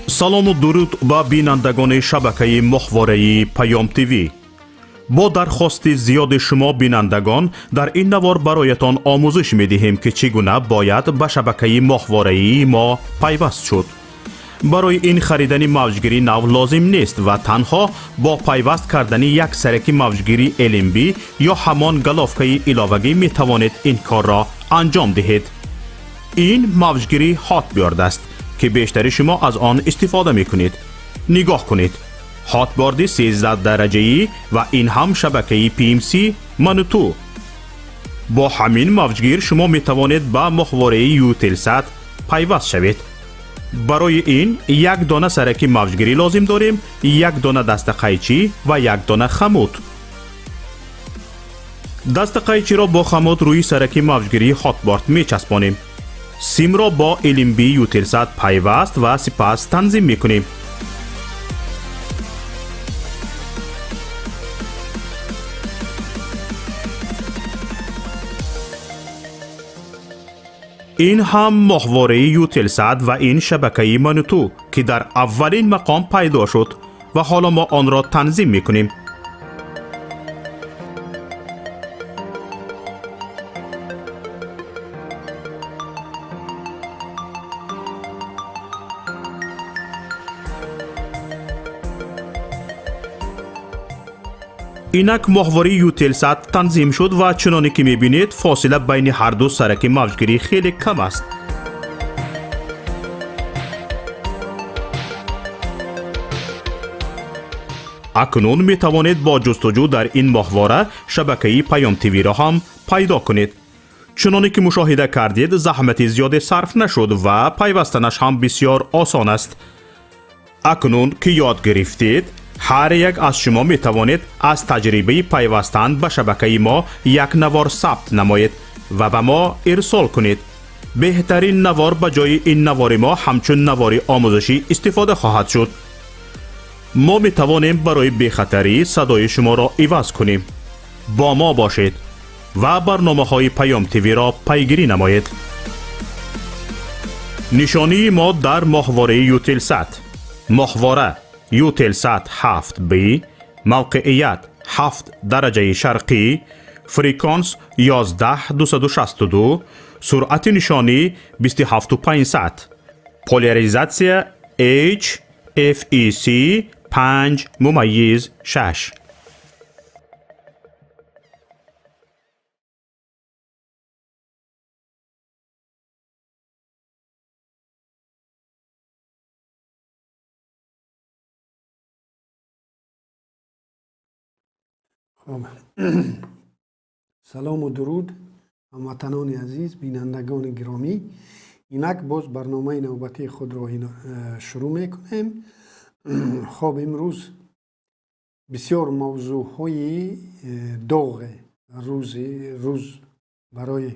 Салому дуруд ба бинандагони шабакаи моҳвораи Паём ТВ. Бо дархости зиёди шумо бинандагон, дар ин навор бароятон омӯзиш медиҳем, ки чӣ гуна бояд ба шабакаи моҳвораии мо пайваст шуд. Барои ин харидани мавҷгири нав лозим нест ва танҳо бо пайваст кардани як сараки мавҷгири LNB ё ҳамон головкаи иловагӣ метавонед ин корро анҷом диҳед. Ин мавҷгири Hotbird аст, ки бештари шумо аз он истифода мекунед. Нигоҳ кунед, Hotbird и 13 дараҷаӣ ва ин ҳам шабакаи PMC Мануту. Бо ҳамин мавҷгир шумо метавонед ба моҳвораи Eutelsat пайваст шавед. Барои ин як дона сараки мавҷгирӣ лозим дорем, як дона дастақайчӣ ва як дона хомут. Дастақайчиро бо хомут рӯи сараки мавҷгирии Hotbird мечаспонем, симро бо LNB Eutelsat пайваст ва сипас танзим мекунем. Ин ҳам моҳвораи Eutelsat ва ин шабакаи Мануту, ки дар аввалин мақом пайдо шуд, ва ҳоло мо онро танзим мекунем. Инак моҳвораи Eutelsat танзим шуд ва чуноне ки мебинед, фосила байни ҳарду сараки мавҷгирӣ хеле кам аст. Акнун метавонед бо ҷустуҷӯ дар ин моҳвора шабакаи Паём ТВ-ро ҳам пайдо кунед. Чуноне ки мушоҳида кардед, заҳмати зиёде сарф нашуд ва пайвастанаш ҳам бисёр осон аст. Акнун ки ёд гирифтед, ҳар як аз шумо метавонед аз таҷрибаи пайвастан ба шабакаи мо як навор сабт намоед ва ба мо ирсол кунед. Беҳтарин навор ба ҷои ин навори мо ҳамчун навори омӯзишӣ истифода хоҳад шуд. Мо метавонем барои бехатарӣ садои шуморо иваз кунем. Бо мо бошед ва барномаҳои Паём ТВ-ро пайгирӣ намоед. Нишонии мо дар моҳвораи Eutelsat: моҳвора Eutelsat 7B, мавқеият 7 дараҷаи шарқӣ, фреквенс 11 262, суръати нишонӣ 27 500, поляризатсия H FEC 5.6. Хоб, салому дуруд, ҳамватанони азиз, бинандагони гиромӣ. Инак боз барномаи навбатии худро шурӯъ мекунем. Хоб, имрӯз бисёр мавзӯъҳои доғе рӯзи рӯз барои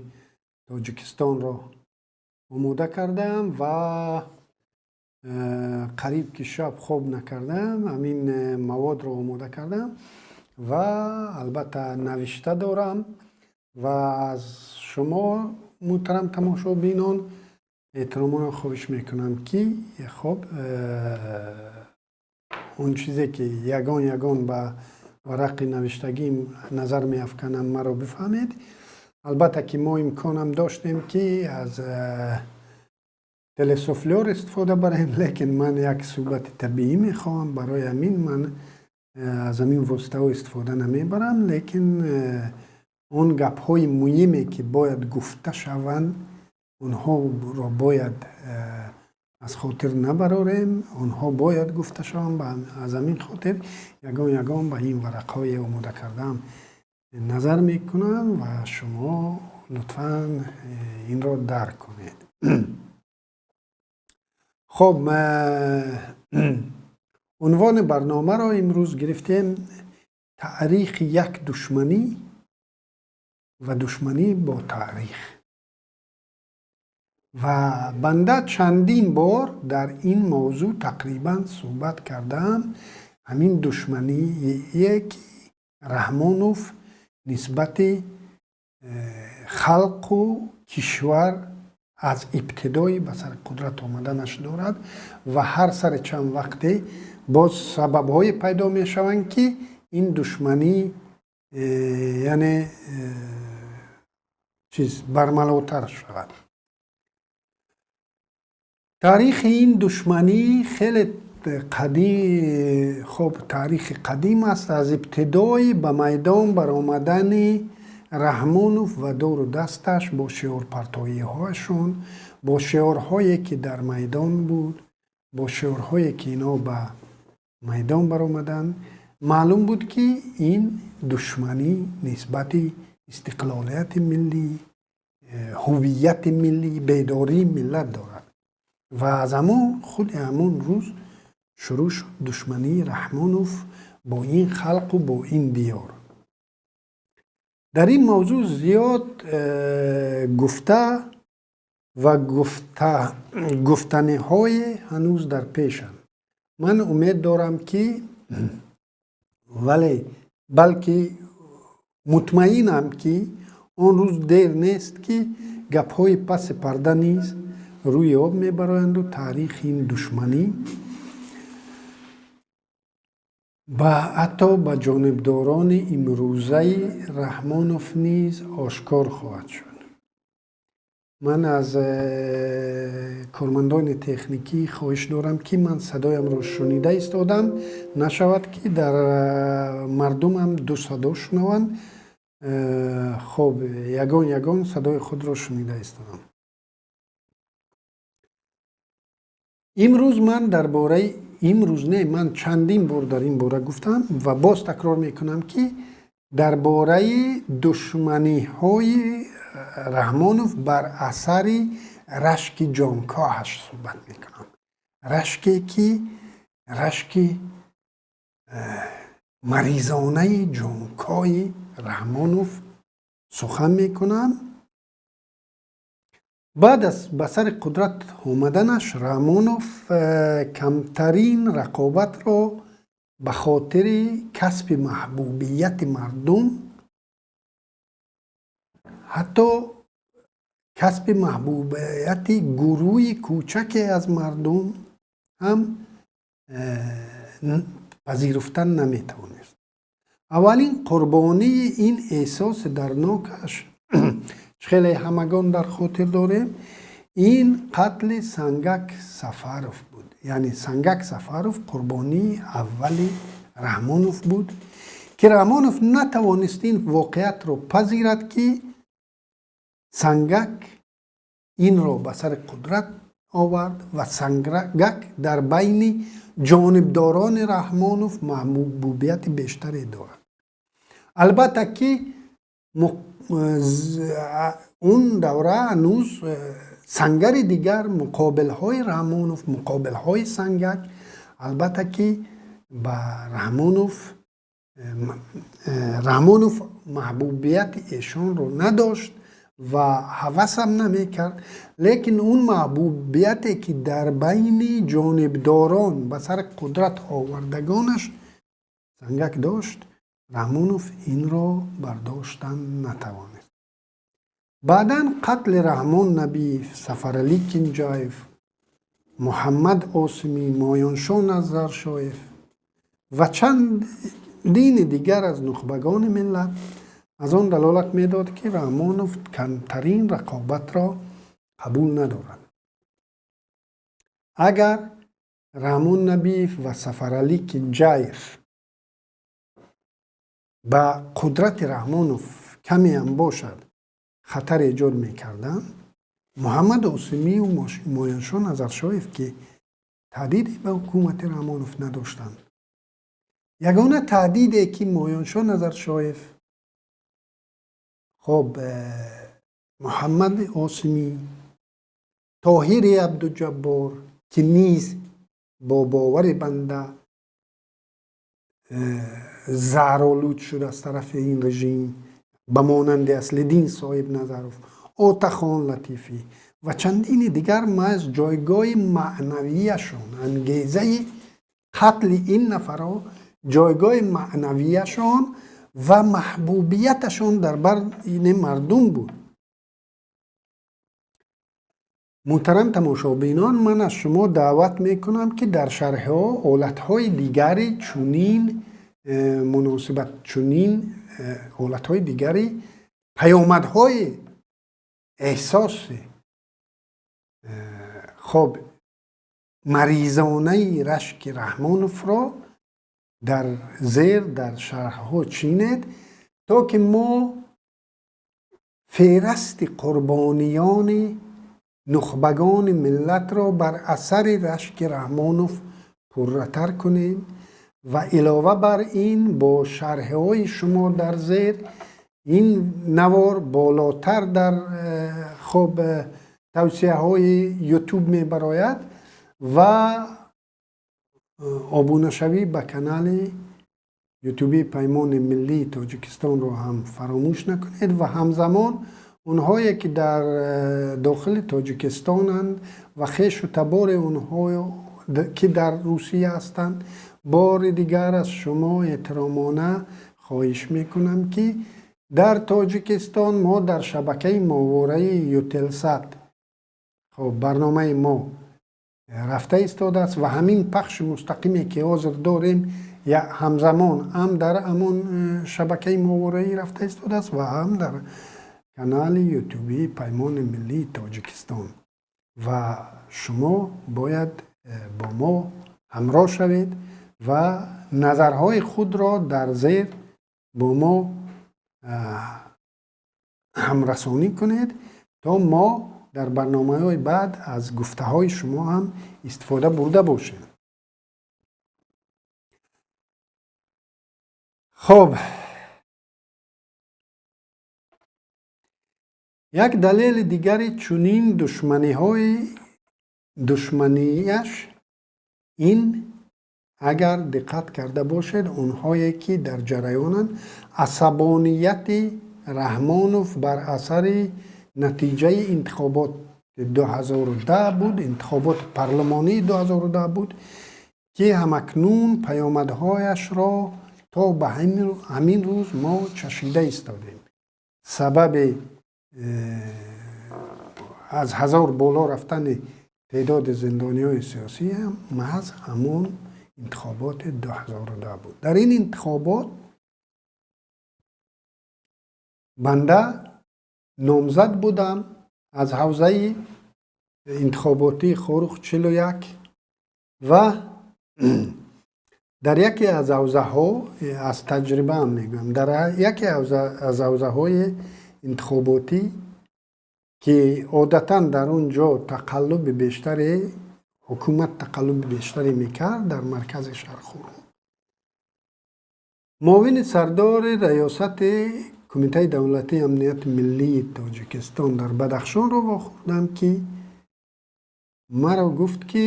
Тоҷикистонро омода кардаам ва қариб ки шаб хоб накардаам, ҳамин маводро омода кардам ва албатта навишта дорам ва аз шумо, муҳтарам тамошобинон, эҳтиромона хоҳиш мекунам, ки хоб, он чизе ки ягон ягон ба варақи навиштагим назар меафканам, маро бифаҳмед. Албатта ки мо имконам доштем, ки аз телесуфлёр истифода барем, лекин ман як суҳбати табиӣ мехоҳам, барои ҳамин ман аз ҳамин воситаҳо истифода намебарам. Лекин он гапҳои муҳиме, ки бояд гуфта шаванд, онҳоро бояд аз хотир набарорем, онҳо бояд гуфта шаванд. Аз ҳамин хотир ягон ягон ба ин варақҳое омода кардаам назар мекунам ва шумо лутфан инро дарк кунед. Хоб, унвони барномаро имрӯз гирифтем: таърихи як душманӣ ва душманӣ бо таърих. Ва банда чандин бор дар ин мавзӯъ тақрибан суҳбат кардаам, ҳамин душмание ки Раҳмонов нисбати халқу кишвар Аз ибтидои ба сари қудрат омаданаш дорад ва ҳар сари чанд вақте боз сабабҳое пайдо мешаванд, ки ин душманӣ яъне чиз бармалотар шавад. Таърихи ин душманӣ хеле қадим, хоб, таърихи қадим аст. Аз ибтидои ба майдон баромадани Раҳмонов ва дору дасташ бо шиорпартоиҳояшон, бо шиорҳое, ки дар майдон буд, бо шиорҳое, ки инҳо ба майдон баромаданд, маълум буд, ки ин душманӣ нисбати истиқлолияти миллӣ, ҳуввияти миллӣ, бедории миллат дорад. Ва аз ҳамон худи ҳамон рӯз шурӯъ шуд душмании Раҳмонов бо ин халқу бо ин диёр. Дар ин мавзӯъ зиёд гуфта ва гуфтаниҳое ҳанӯз дар пешанд. Ман умед дорам, ки вале балки мутмаинам, ки он рӯз дер нест, ки гапҳои паси парда низ рӯи об мебароянду таърихи ин душманӣ ба ҳатто ба ҷонибдорони имрӯзаи Раҳмонов низ ошкор хоҳад шуд. Ман аз кормандони техникӣ хоҳиш дорам, ки ман садоямро шунида истодам, нашавад, ки дар мардумам ду садо шунаванд. Хоб, ягон ягон садои худро шунида истодам. Имрӯз ман дар бораи, имрӯз не, ман чандин бор дар ин бора гуфтам ва боз такрор мекунам, ки дар бораи душманиҳои Раҳмонов бар асари рашки ҷонкоҳаш суҳбат мекунам. Рашке, ки рашки маризонаи ҷонкоҳи Раҳмонов сухан мекунам. Баъд аз ба сари қудрат омаданаш Раҳмонов камтарин рақобатро ба хотири касби маҳбубияти мардум, ҳатто касби маҳбубияти гурӯҳи кӯчаке аз мардум ҳам пазируфтан наметавонист. Аввалин қурбонии ин эҳсоси дарднокаш, хеле ҳамагон дар хотир дорем, ин қатли Сангак Сафаров буд. Яъне Сангак Сафаров қурбонии аввали Раҳмонов буд, ки Раҳмонов натавонист ин воқеатро пазирад, ки Сангак инро ба сари қудрат овард ва Сангак дар байни ҷонибдорони Раҳмонов маҳбубияти бештаре дорад. Албатта, ки он давра ҳанӯз сангари дигар, муқобилҳои Раҳмонов, муқобилҳои Сангак, албатта, ки ба Раҳмонов маҳбубияти эшонро надошт ва ҳавасам намекард, лекин он маҳбубияте, ки дар байни ҷонибдорон ба сари қудрат овардагонаш Сангак дошт, Раҳмонов инро бардоштан натавонист. Баъдан қатли Раҳмон Набиев, Сафаралӣ Кинҷаев, Муҳаммад Осимӣ, Моёншо Назаршоев ва чандини дигар аз нухбагони миллат аз он далолат медод, ки Раҳмонов камтарин рақобатро қабул надорад. Агар Раҳмон Набиев ва Сафаралӣ Кинҷаев ба қудрати Раҳмонов камеам бошад хатар эҷод мекарданд, Муҳаммад Осимию Моёншо Назаршоев, ки таҳдиде ба ҳукумати Раҳмонов надоштанд, ягона таҳдиде, ки Моёншо Назаршоев, хоб, Муҳаммад Осимӣ, Тоҳири Абдуҷаббор, ки низ бо бовари банда заҳролуд шуд аз тарафи ин режим, ба монанди Аслиддин Соҳибназаров, Отахон Латифӣ ва чандини дигар, маҳз ҷойгоҳи маънавияшон, ангезаи қатли ин нафарҳо ҷойгоҳи маънавияшон ва маҳбубияташон дар байни мардум буд. Муҳтарам тамошобинон, ман аз шумо даъват мекунам, ки дар шарҳҳо ҳолатҳои дигари чунин муносибат, чунин ҳолатҳои дигари паёмадҳои эҳсоси хоб маризонаи рашки Раҳмоновро дар зер дар шарҳҳо чинед, то ки мо феҳрасти қурбониёни нухбагони миллатро бар асари рашки Раҳмонов пурратар кунем ва илова бар ин бо шарҳҳои шумо дар зер ин навор болотар дар хоб тавсияҳои Ютуб мебарояд ва обунашавӣ ба канали Ютуби Паймони миллии Тоҷикистонро ҳам фаромӯш накунед ва ҳамзамон онҳое ки дар дохили Тоҷикистонанд ва хешу табори онҳо ки дар Русия ҳастанд, бори дигар аз шумо эҳтиромона хоҳиш мекунам, ки дар Тоҷикистон мо дар шабакаи моҳвораи Ютелсат хоб барномаи мо рафта истодааст ва ҳамин пахши мустақиме ки ҳозир дорем ҳамзамон ҳам дар ҳамон шабакаи моҳвораӣ рафта истодааст ва ҳам дар канали Ютубии Паймони миллии Тоҷикистон. Ва шумо бояд бо мо ҳамроҳ шавед ва назарҳои худро дар зер бо мо ҳамрасонӣ кунед, то мо дар барномаҳои баъд аз гуфтаҳои шумо ҳам истифода бурда бошем. Хоб, як далели дигари чунин душманияш ин, агар диққат карда бошед, онҳое ки дар ҷараёнанд, асабонияти Раҳмонов бар асари натиҷаи интихобот 2010 буд, интихоботи парлумонии 2010 буд, ки ҳамакнун паёмадҳояшро то ба ҳамин рӯз мо чашида истодем. Сабаби аз 1000 боло рафтани теъдоди зиндониҳои сиёсӣ ҳам маҳз ҳамон интихоботи 2010 буд. Дар ин интихобот банда номзад будам аз ҳавзаи интихоботии Хоруғ 41 ва дар яке аз ҳавзаҳо, аз таҷрибаам мегӯям, дар яке аз ҳавзаҳои интихоботӣ ки одатан дар он ҷо тақаллуби бештаре, ҳукумат тақаллуби бештаре мекард дар маркази шаҳр Хоруғ, муовини сардори раёсати Кумитаи давлатии амнияти миллии Тоҷикистон дар Бадахшонро вохӯрдам, ки маро гуфт, ки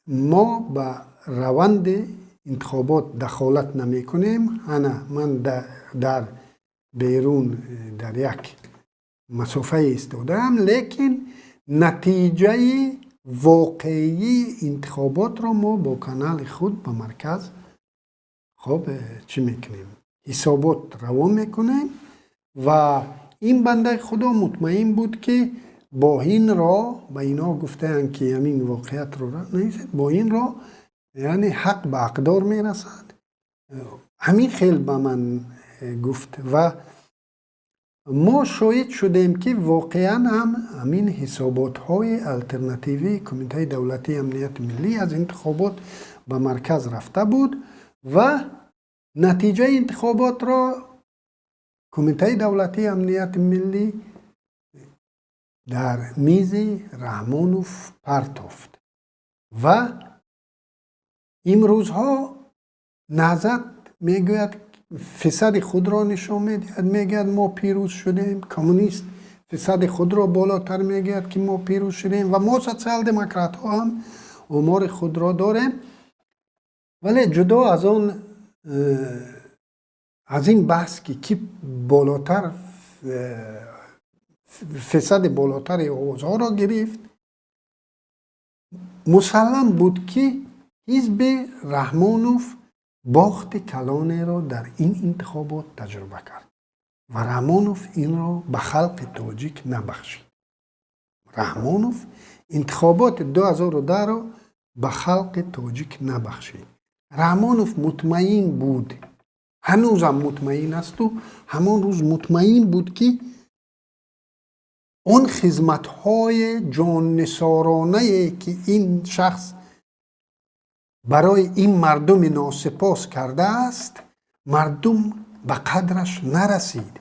мо ба раванди интихобот дахолат намекунем. Ана ман дар берун дар як масофае истодаам, лекин натиҷаи воқеии интихоботро мо бо канали худ ба марказ хоб чӣ мекунем, ҳисобот равон мекунем. Ва ин бандаи худо мутмаин буд, ки бо ин роҳ ба инҳо гуфтаанд, ки ҳамин воқеиятро нависед, бо ин роҳ яъне ҳақ ба ҳақдор мерасад. Ҳамин хел ба ман гуфт ва мо шоҳид шудем, ки воқеан ҳам ҳамин ҳисоботҳои алтернативии Кумитаи давлатии амнияти миллӣ аз интихобот ба марказ рафта буд ва натиҷаи интихоботро Кумитаи давлатии амнияти миллӣ дар мизи Раҳмонов партофт. Ва имрӯзҳо Наҳзат мегӯяд, фисади худро нишон медиҳад, мегӯяд мо пирӯз шудем. Коммунист фисади худро болотар мегӯяд, ки мо пирӯз шудем, ва мо социал-демократҳо ҳам омори худро дорем. Вале ҷудо аз он, аз ин баҳс, ки ки болотар фисади болотари овозҳоро гирифт, мусаллам буд, ки ҳизби Раҳмонов бохти калонеро дар ин интихобот таҷриба кард ва Раҳмонов инро ба халқи тоҷик набахшид. Раҳмонов Интихоботи 2010-ро ба халқи тоҷик набахшид. Раҳмонов мутмаин буд, ҳанӯзам мутмаин асту ҳамон рӯз мутмаин буд, ки он хизматҳои ҷоннисоронае, ки ин шахс барои ин мардуми носипос кардааст, мардум ба қадраш нарасид.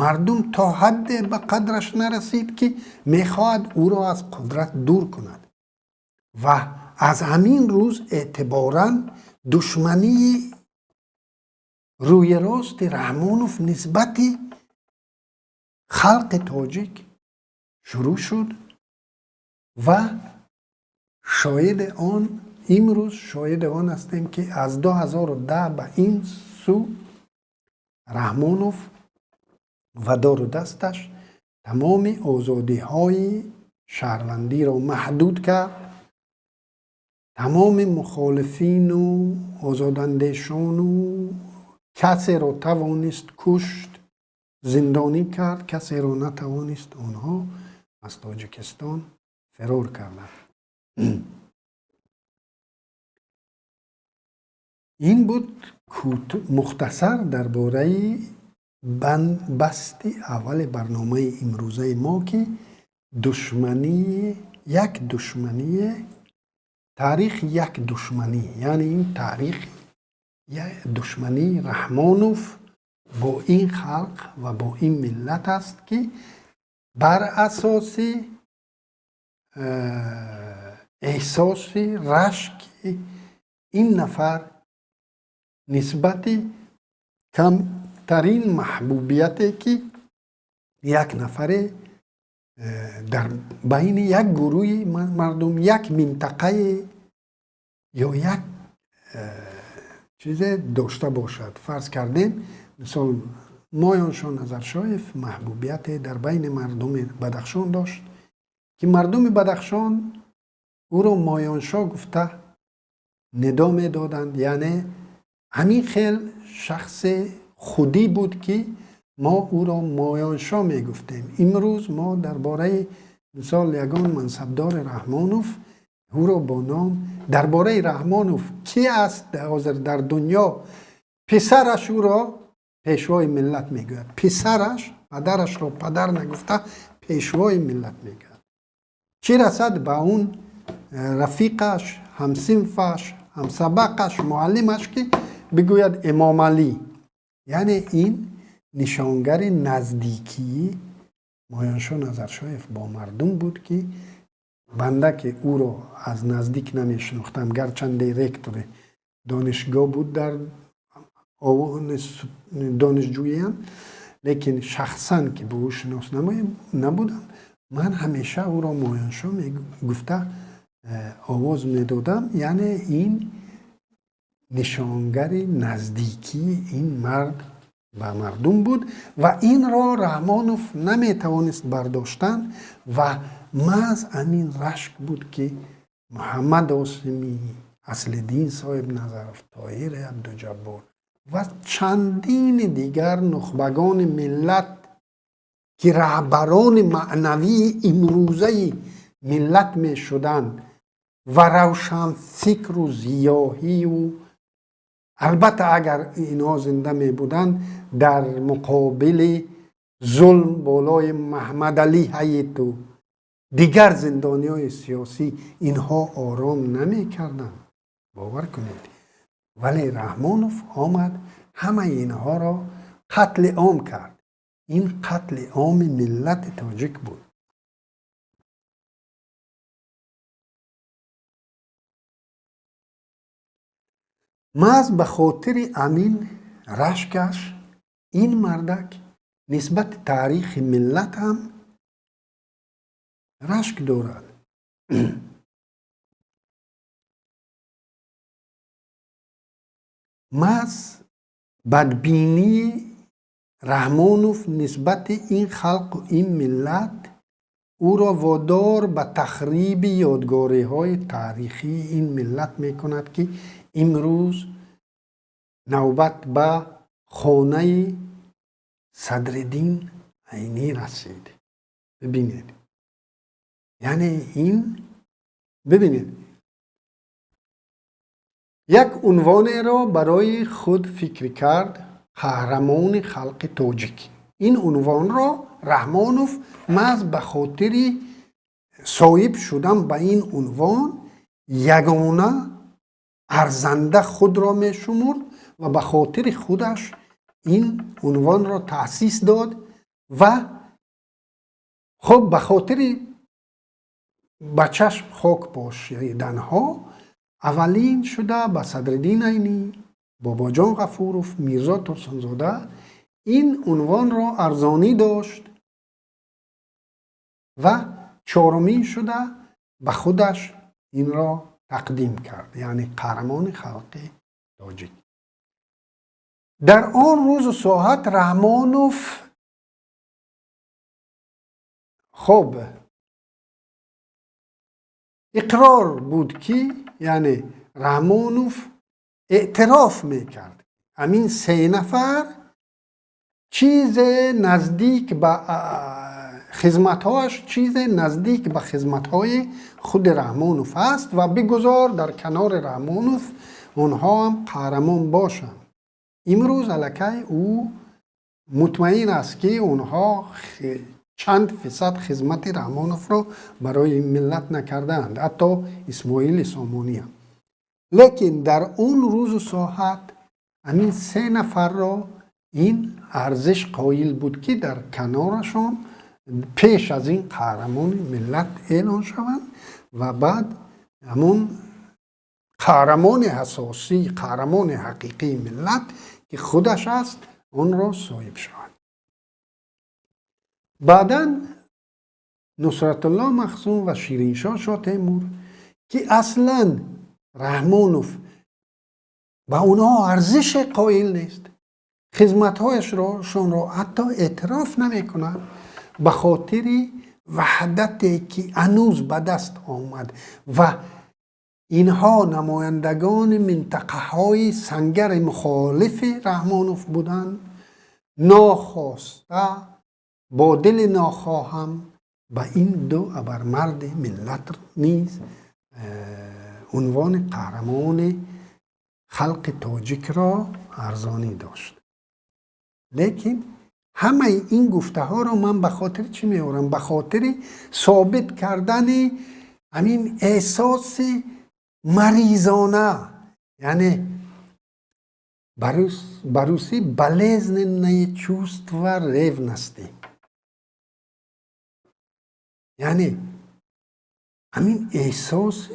Мардум то ҳадде ба қадраш нарасид, ки мехоҳад ӯро аз қудрат дур кунад. Ва аз ҳамин рӯз эътиборан душмании рӯи рости Раҳмонов нисбати халқи тоҷик шурӯъ шуд ва шоҳиди он имрӯз шоҳиди он ҳастем, ки аз 2010 ба ин сӯ Раҳмонов ва дору дасташ тамоми озодиҳои шаҳрвандиро маҳдуд кард, тамоми мухолифину озодандешону касеро тавонист кушт, зиндонӣ кард, касеро натавонист, онҳо аз Тоҷикистон фирор карданд. Ин буд мухтасар дар бораи басти аввали барномаи имрӯзаи мо, ки душмании як душмание, таърих як душманӣ, яъне ин таърих душмании Раҳмонов бо ин халқ ва бо ин миллат аст, ки бар асоси эҳсоси рашки ин нафар нисбати камтарин маҳбубияте, ки як нафаре дар байни як гурӯҳи мардум, як минтақае ё як чизе дошта бошад. Фарз кардем, мисол, Моёншо Назаршоев маҳбубияте дар байни мардуми Бадахшон дошт, ки мардуми Бадахшон ӯро Моёншо гуфта нидо медоданд. Яъне ҳамин хел шахси худӣ буд, ки мо ӯро Моёншо мегуфтем. Имрӯз мо дар бораи мисол ягон мансабдори Раҳмонов ӯро бо ном дар бораи Раҳмонов ки аст ҳозир дар дунё, писараш ӯро пешвои миллат мегӯяд. Писараш падарашро падар нагуфта пешвои миллат мегӯяд. Чӣ расад ба он рафиқаш, ҳамсинфаш, ҳамсабақаш, муаллимаш, ки бигӯяд Эмомалӣ. Яъне ин нишонгари наздикии Моёншо Назаршоев бо мардум буд, ки банда, ки ӯро аз наздик намешинохтам, гарчанде ректори донишгоҳ буд дар овони донишҷӯиям, лекин шахсан ки бо ӯ шинос набудам, ман ҳамеша ӯро Моёншо гуфта овоз медодам. Яъне ин нишонгари наздикии ин мард ба мардум буд ва инро Раҳмонов наметавонист бардоштан ва маҳз ҳамин рашк буд, ки Муҳаммад Осимӣ, Аслиддин Соҳибназаров, Тоҳири Абдуҷаббор ва чандини дигар нухбагони миллат, ки раҳбарони маънавии имрӯзаи миллат мешуданд ва равшанфикру зиёҳию, албатта агар инҳо зинда мебуданд, дар муқобили зулм болои Маҳмадалӣ Ҳаиту дигар зиндониҳои сиёсӣ инҳо ором намекарданд, бовар кунед. Вале Раҳмонов омад, ҳамаи инҳоро қатли ом кард. Ин қатли оми миллати тоҷик буд. Маҳз ба хотири амин рашкаш ин мардак нисбати таърихи миллат ҳам рашк дорад. Маҳз бадбинии Раҳмонов нисбати ин халқу ин миллат ӯро водор ба тахриби ёдгориҳои таърихии ин миллат мекунад, ки имрӯз навбат ба хонаи Садриддин Айнӣ расид. Бибинед. Яъне ин бибинед, як унвонеро барои худ фикр кард: қаҳрамони халқи тоҷик. Ин унвонро Раҳмонов маҳз ба хотири соҳиб шудан ба ин унвон ягона арзанда худро мешумурд ва ба хотири худаш ин унвонро таъсис дод ва хуб ба хотири ба чашм хок пошиданҳо аввалин шуда ба Садриддин Айнӣ, Бобоҷон Ғафуров, Мирзо Турсунзода ин унвонро арзонӣ дошт ва чорумин шуда ба худаш инро тақдим кард, яъне қаҳрамони халқи тоҷик. Дар он рӯзу соат Раҳмонов хуб иқрор буд ки, яъне Раҳмонов эътироф мекард, ҳамин се нафар чизе наздик ба хизматҳояш, чизе наздик ба хизматҳои худи Раҳмонов аст ва бигузор дар канори Раҳмонов онҳо ҳам қаҳрамон бошанд. Имрӯз аллакай ӯ мутмаин аст, ки онҳо чанд фисад хизмати Раҳмоновро барои миллат накардаанд, ҳатто Исмоили Сомониам. Лекин дар он рӯзу соат ҳамин се нафарро ин арзиш қоил буд, ки дар канорашон пеш аз ин қаҳрамони миллат эълон шаванд ва баъд ҳамон қаҳрамони асосӣ, қаҳрамони ҳақиқии миллат, ки худаш аст, онро соҳиб шаванд. Баъдан Нусратулло Махсум ва Шириншоҳ Шотемур, ки аслан Раҳмонов ба онҳо арзише қоил нест, хизматҳояшонро ҳатто эътироф намекунад, ба хотири ваҳдате ки ҳанӯз ба даст омад ва инҳо намояндагони минтақаҳои сангари мухолифи Раҳмонов буданд, нохоста бо дили нохоҳам ба ин ду абармарди миллат низ унвони қаҳрамони халқи тоҷикро арзонӣ дошт. Лекин ҳамаи ин гуфтаҳоро ман ба хотири чӣ меорам? Ба хотири собит кардани ҳамин эҳсоси маризона, яъне ба русӣ болезненное чувство ревности, яъне ҳамин эҳсоси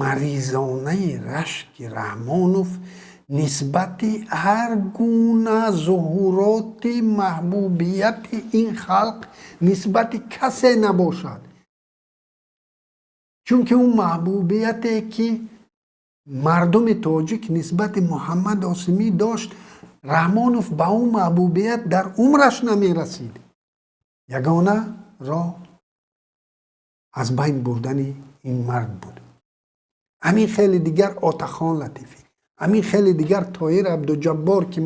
маризонаи рашки Раҳмонов нисбати ҳар гуна зуҳуроти маҳбубияти ин халқ нисбати касе набошад, чунки он маҳбубияте ки мардуми тоҷик нисбати Муҳаммад Осимӣ дошт, Раҳмонов ба он маҳбубият дар умраш намерасид. Ягона роҳ аз байн бурдани ин мард буд. Ҳамин хеле дигар Отахон Латифӣ, ҳамин хеле дигар Тоҳир Абдуҷаббор, ки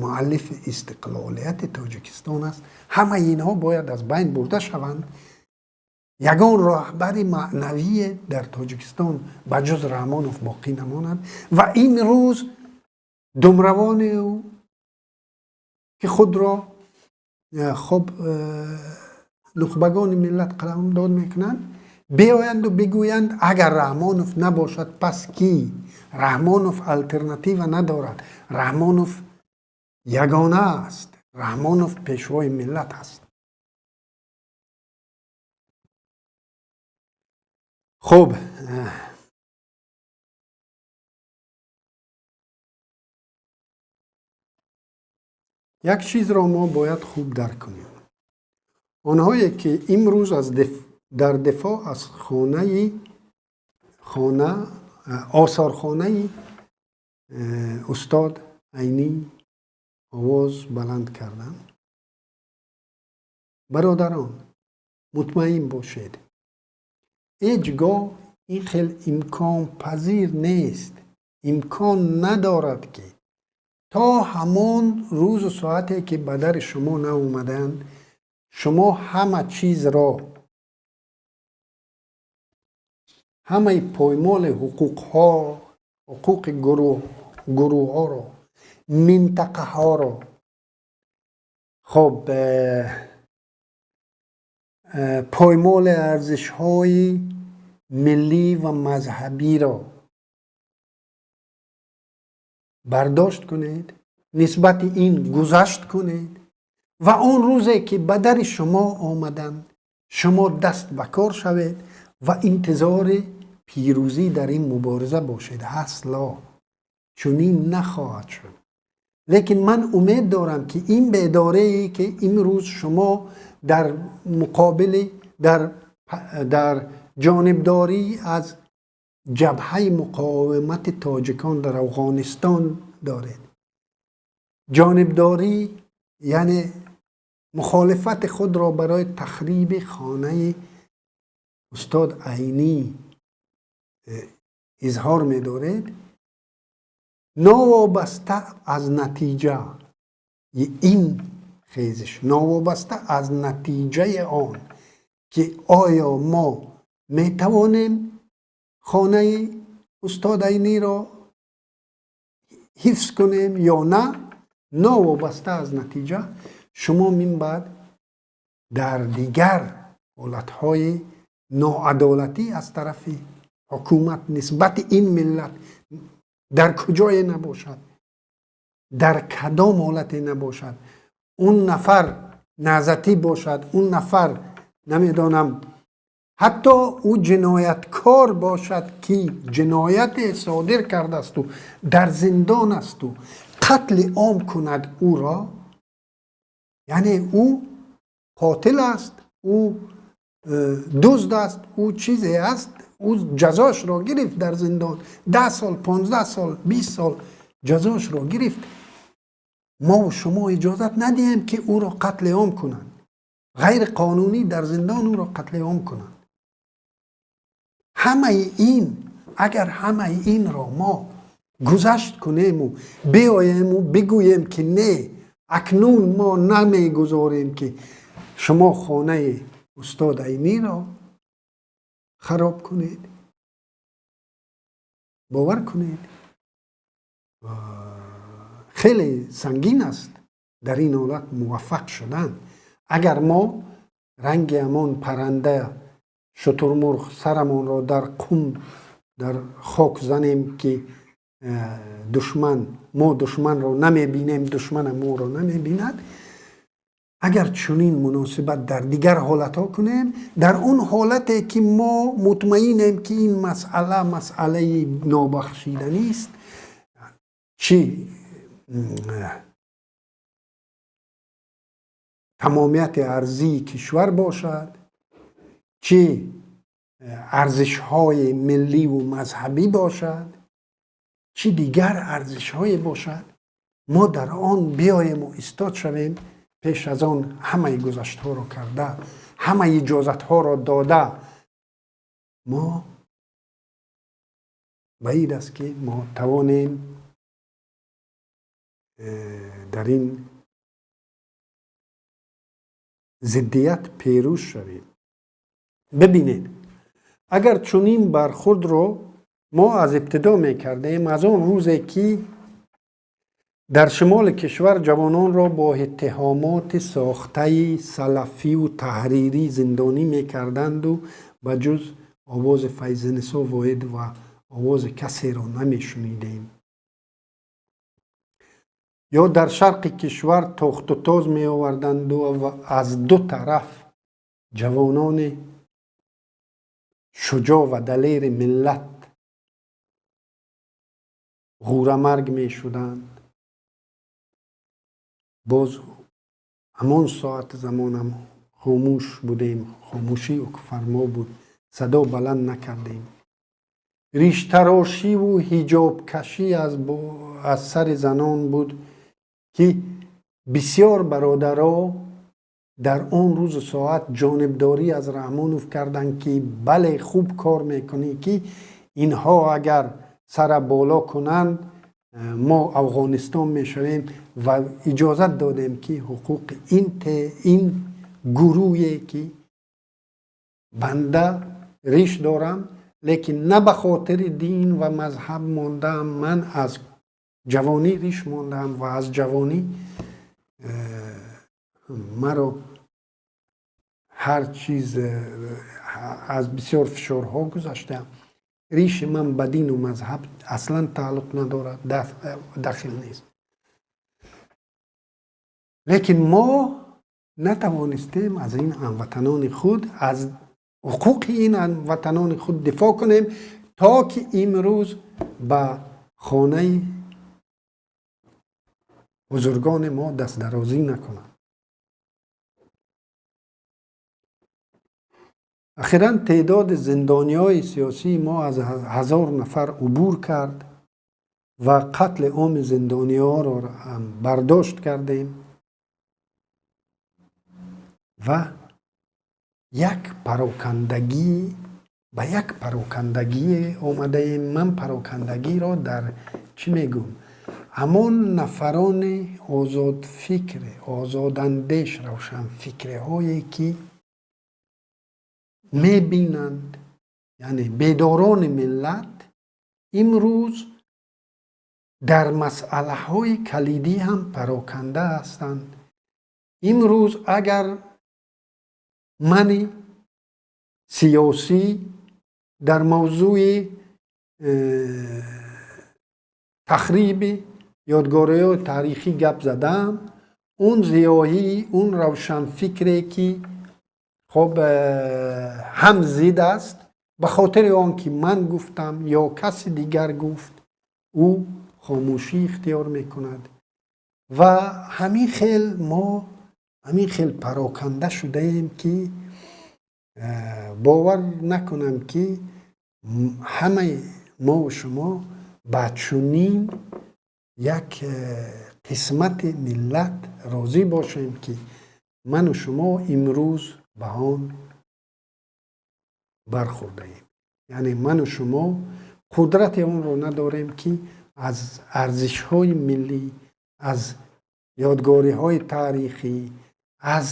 муаллифи истиқлолияти Тоҷикистон аст, ҳамаи инҳо бояд аз байн бурда шаванд. Ягон роҳбари маънавие дар Тоҷикистон ба ҷуз Раҳмонов боқӣ намонад ва ин рӯз думравони ӯ, ки худро хуб нухбагони миллат қаламдод мекунанд, биёянду бигӯянд: агар Раҳмонов набошад, пас кӣ? Раҳмонов алтернатива надорад, Раҳмонов ягона аст, Раҳмонов пешвои миллат аст. Хуб, як чизро мо бояд хуб дарк кунем. Онҳое ки имрӯз дар дифоъ аз осорхонаи устод Айнӣ овоз баланд карданд, бародарон, мутмаин бошед, ҳеҷ гоҳ ин хел имконпазир нест, имкон надорад, ки то ҳамон рӯзу соате ки ба дари шумо наомаданд, Шумо ҳама чизро, ҳамаи поймоли ҳуқуқҳо, ҳуқуқи гурӯҳҳоро, минтақаҳоро, хоб, поймоли арзишҳои миллӣ ва мазҳабиро бардошт кунед, нисбати ин гузашт кунед ва он рӯзе ки ба дари шумо омаданд, шумо даст ба кор шавед ва интизори пирӯзӣ дар ин мубориза бошед. Асло чунин нахоҳад шуд. Лекин ман умед дорам, ки ин бедорае ки имрӯз шумо дар муқобили дар ҷонибдорӣ аз ҷабҳаи муқовимати тоҷикон дар Афғонистон доред, ҷонибдорӣ яъне мухолифати худро барои тахриби хонаи устод Айнӣ изҳор медоред, новобаста аз натиҷа ин хезиш, новобаста аз натиҷаи он ки оё мо метавонем хонаи устод Айниро ҳифз кунем ё на, новобаста аз натиҷа, шумо минбаъд дар дигар ҳолатҳои ноадолатӣ аз тарафи ҳукумат нисбати ин миллат дар куҷое набошад, дар кадом ҳолате набошад, он нафар наҳзатӣ бошад, он нафар намедонам, ҳатто ӯ ҷинояткор бошад, ки ҷинояте содир кардаасту дар зиндон асту қатли ом кунад ӯро, яъне ӯ қотил аст, ӯ дузд аст, ӯ чизе аст, ӯ ҷазошро гирифт дар зиндон, 10 сол, 15 сол, 20 сол ҷазошро гирифт. Мову шумо иҷозат надиҳем, ки ӯро қатли ом кунанд, ғайриқонунӣ дар зиндон ӯро қатли ом кунанд. Ҳамаи ин, агар ҳамаи инро мо гузашт кунему биоему бигӯем, ки не, акнун мо намегузорем, ки шумо хонаи устод Айниро хароб кунед, бовар кунед, хеле сангин аст дар ин ҳолат муваффақ шудан. Агар мо ранги ҳамон парранда шутурмурғ сарамонро дар қум, дар хок занем, ки душман, мо душманро намебинем, душмана моро намебинад, агар чунин муносибат дар дигар ҳолатҳо кунем, дар он ҳолате ки мо мутмаинем, ки ин масъала масъалаи нобахшиданист, чӣ тамомияти арзии кишвар бошад, чӣ арзишҳои милливу мазҳабӣ бошад, чӣ дигар арзишҳое бошад, мо дар он биёему истод шавем, пеш аз он ҳамаи гузаштҳоро карда, ҳамаи иҷозатҳоро дода, мо баид аст, ки мо тавонем дар ин зиддият пирӯз шавем. Бибинед, агар чунин бархурдро мо аз ибтидо мекардем, аз он рӯзе ки дар шимоли кишвар ҷавононро бо иттиҳомоти сохтаи салафиву таҳрирӣ зиндонӣ мекарданду ба ҷуз овози Файзинисо Воҳид ва овози касеро намешунидем, ё дар шарқи кишвар тохтутоз меоварданду аз ду тараф ҷавонони шуҷоъ ва далери миллат ғӯрамарг мешуданд, боз ҳамон соати замонам хомӯш будем, хомӯшӣ ҳукмфармо буд, садо баланд накардем. Риштарошиву ҳиҷобкашӣ аз сари занон буд, ки бисёр бародаро дар он рӯзу соат ҷонибдорӣ аз Раҳмонов карданд, ки бале, хуб кор мекунӣ, ки инҳо агар сара боло кунанд, мо Афғонистон мешавем, ва иҷозат додем, ки ҳуқуқи ин гурӯҳе ки банда риш дорам, лекин на ба хотири дин ва мазҳаб мондаам. Ман аз ҷавонӣ риш мондаам ва аз ҷавонӣ маро ҳар чиз аз бисёр фишорҳо гузаштаам. Риши ман ба дину мазҳаб аслан тааллуқ надорад, дахил нест. Лекин мо натавонистем аз ин ҳамватанони худ, аз ҳуқуқи ин ҳамватанони худ дифоъ кунем, то ки имрӯз ба хонаи бузургони мо дастдарозӣ накунанд. Ахиран теъдоди зиндониҳои сиёсии мо аз 1000 нафар убур кард ва қатли оми зиндониҳоро ҳам бардошт кардем ва як парокандагӣ ба як парокандагӣ омадаем. Ман парокандагиро дар чӣ мегӯм? Ҳамон нафарони озодфикр, озодандеш, равшанфикрҳое ки мебинанд, яъне бедорони миллат имрӯз дар масъалаҳои калидӣ ҳам пароканда ҳастанд. Имрӯз агар мани сиёсӣ дар мавзӯи тахриби ёдгориҳои таърихӣ гап задам, он зиёҳӣ, он равшанфикре ки хоб ҳам зид аст, ба хотири он ки ман гуфтам ё каси дигар гуфт, ӯ хомӯшӣ ихтиёр мекунад. Ва ҳамин хел мо ҳамин хел пароканда шудаем ки бовар накунам ки ҳамаи мову шумо ба чунин як қисмати миллат розӣ бошем ки ману шумо имрӯз ба он бархӯрдаем. Яъне ману шумо қудрати онро надорем ки аз арзишҳои миллӣ, аз ёдгориҳои таърихӣ, аз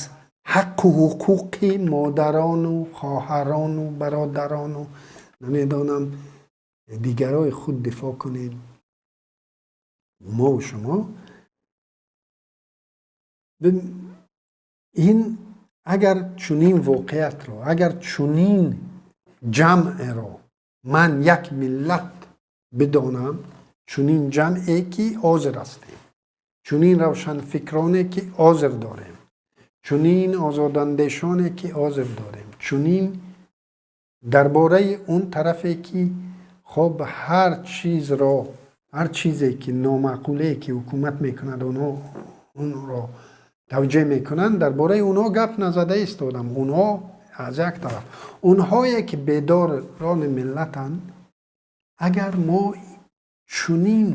ҳаққу ҳуқуқи модарону хоҳарону бародарону намедонам дигарои худ дифоъ кунем. Мову шумо ин агар чунин воқеатро, агар чунин ҷамъеро ман як миллат бидонам, чунин ҷамъе ки ҳозир ҳастем, чунин равшанфикроне ки ҳозир дорем, чунин озодандешоне ки ҳозир дорем, чунин дар бораи он тарафе ки хоб ҳар чизро, ҳар чизе ки номаъқуле ки ҳукумат мекунад, онҳо онро тавҷеҳ мекунанд, дар бораи онҳо гап назада истодам. Онҳо аз як тараф, онҳое ки бедорони миллатанд, агар мо чунин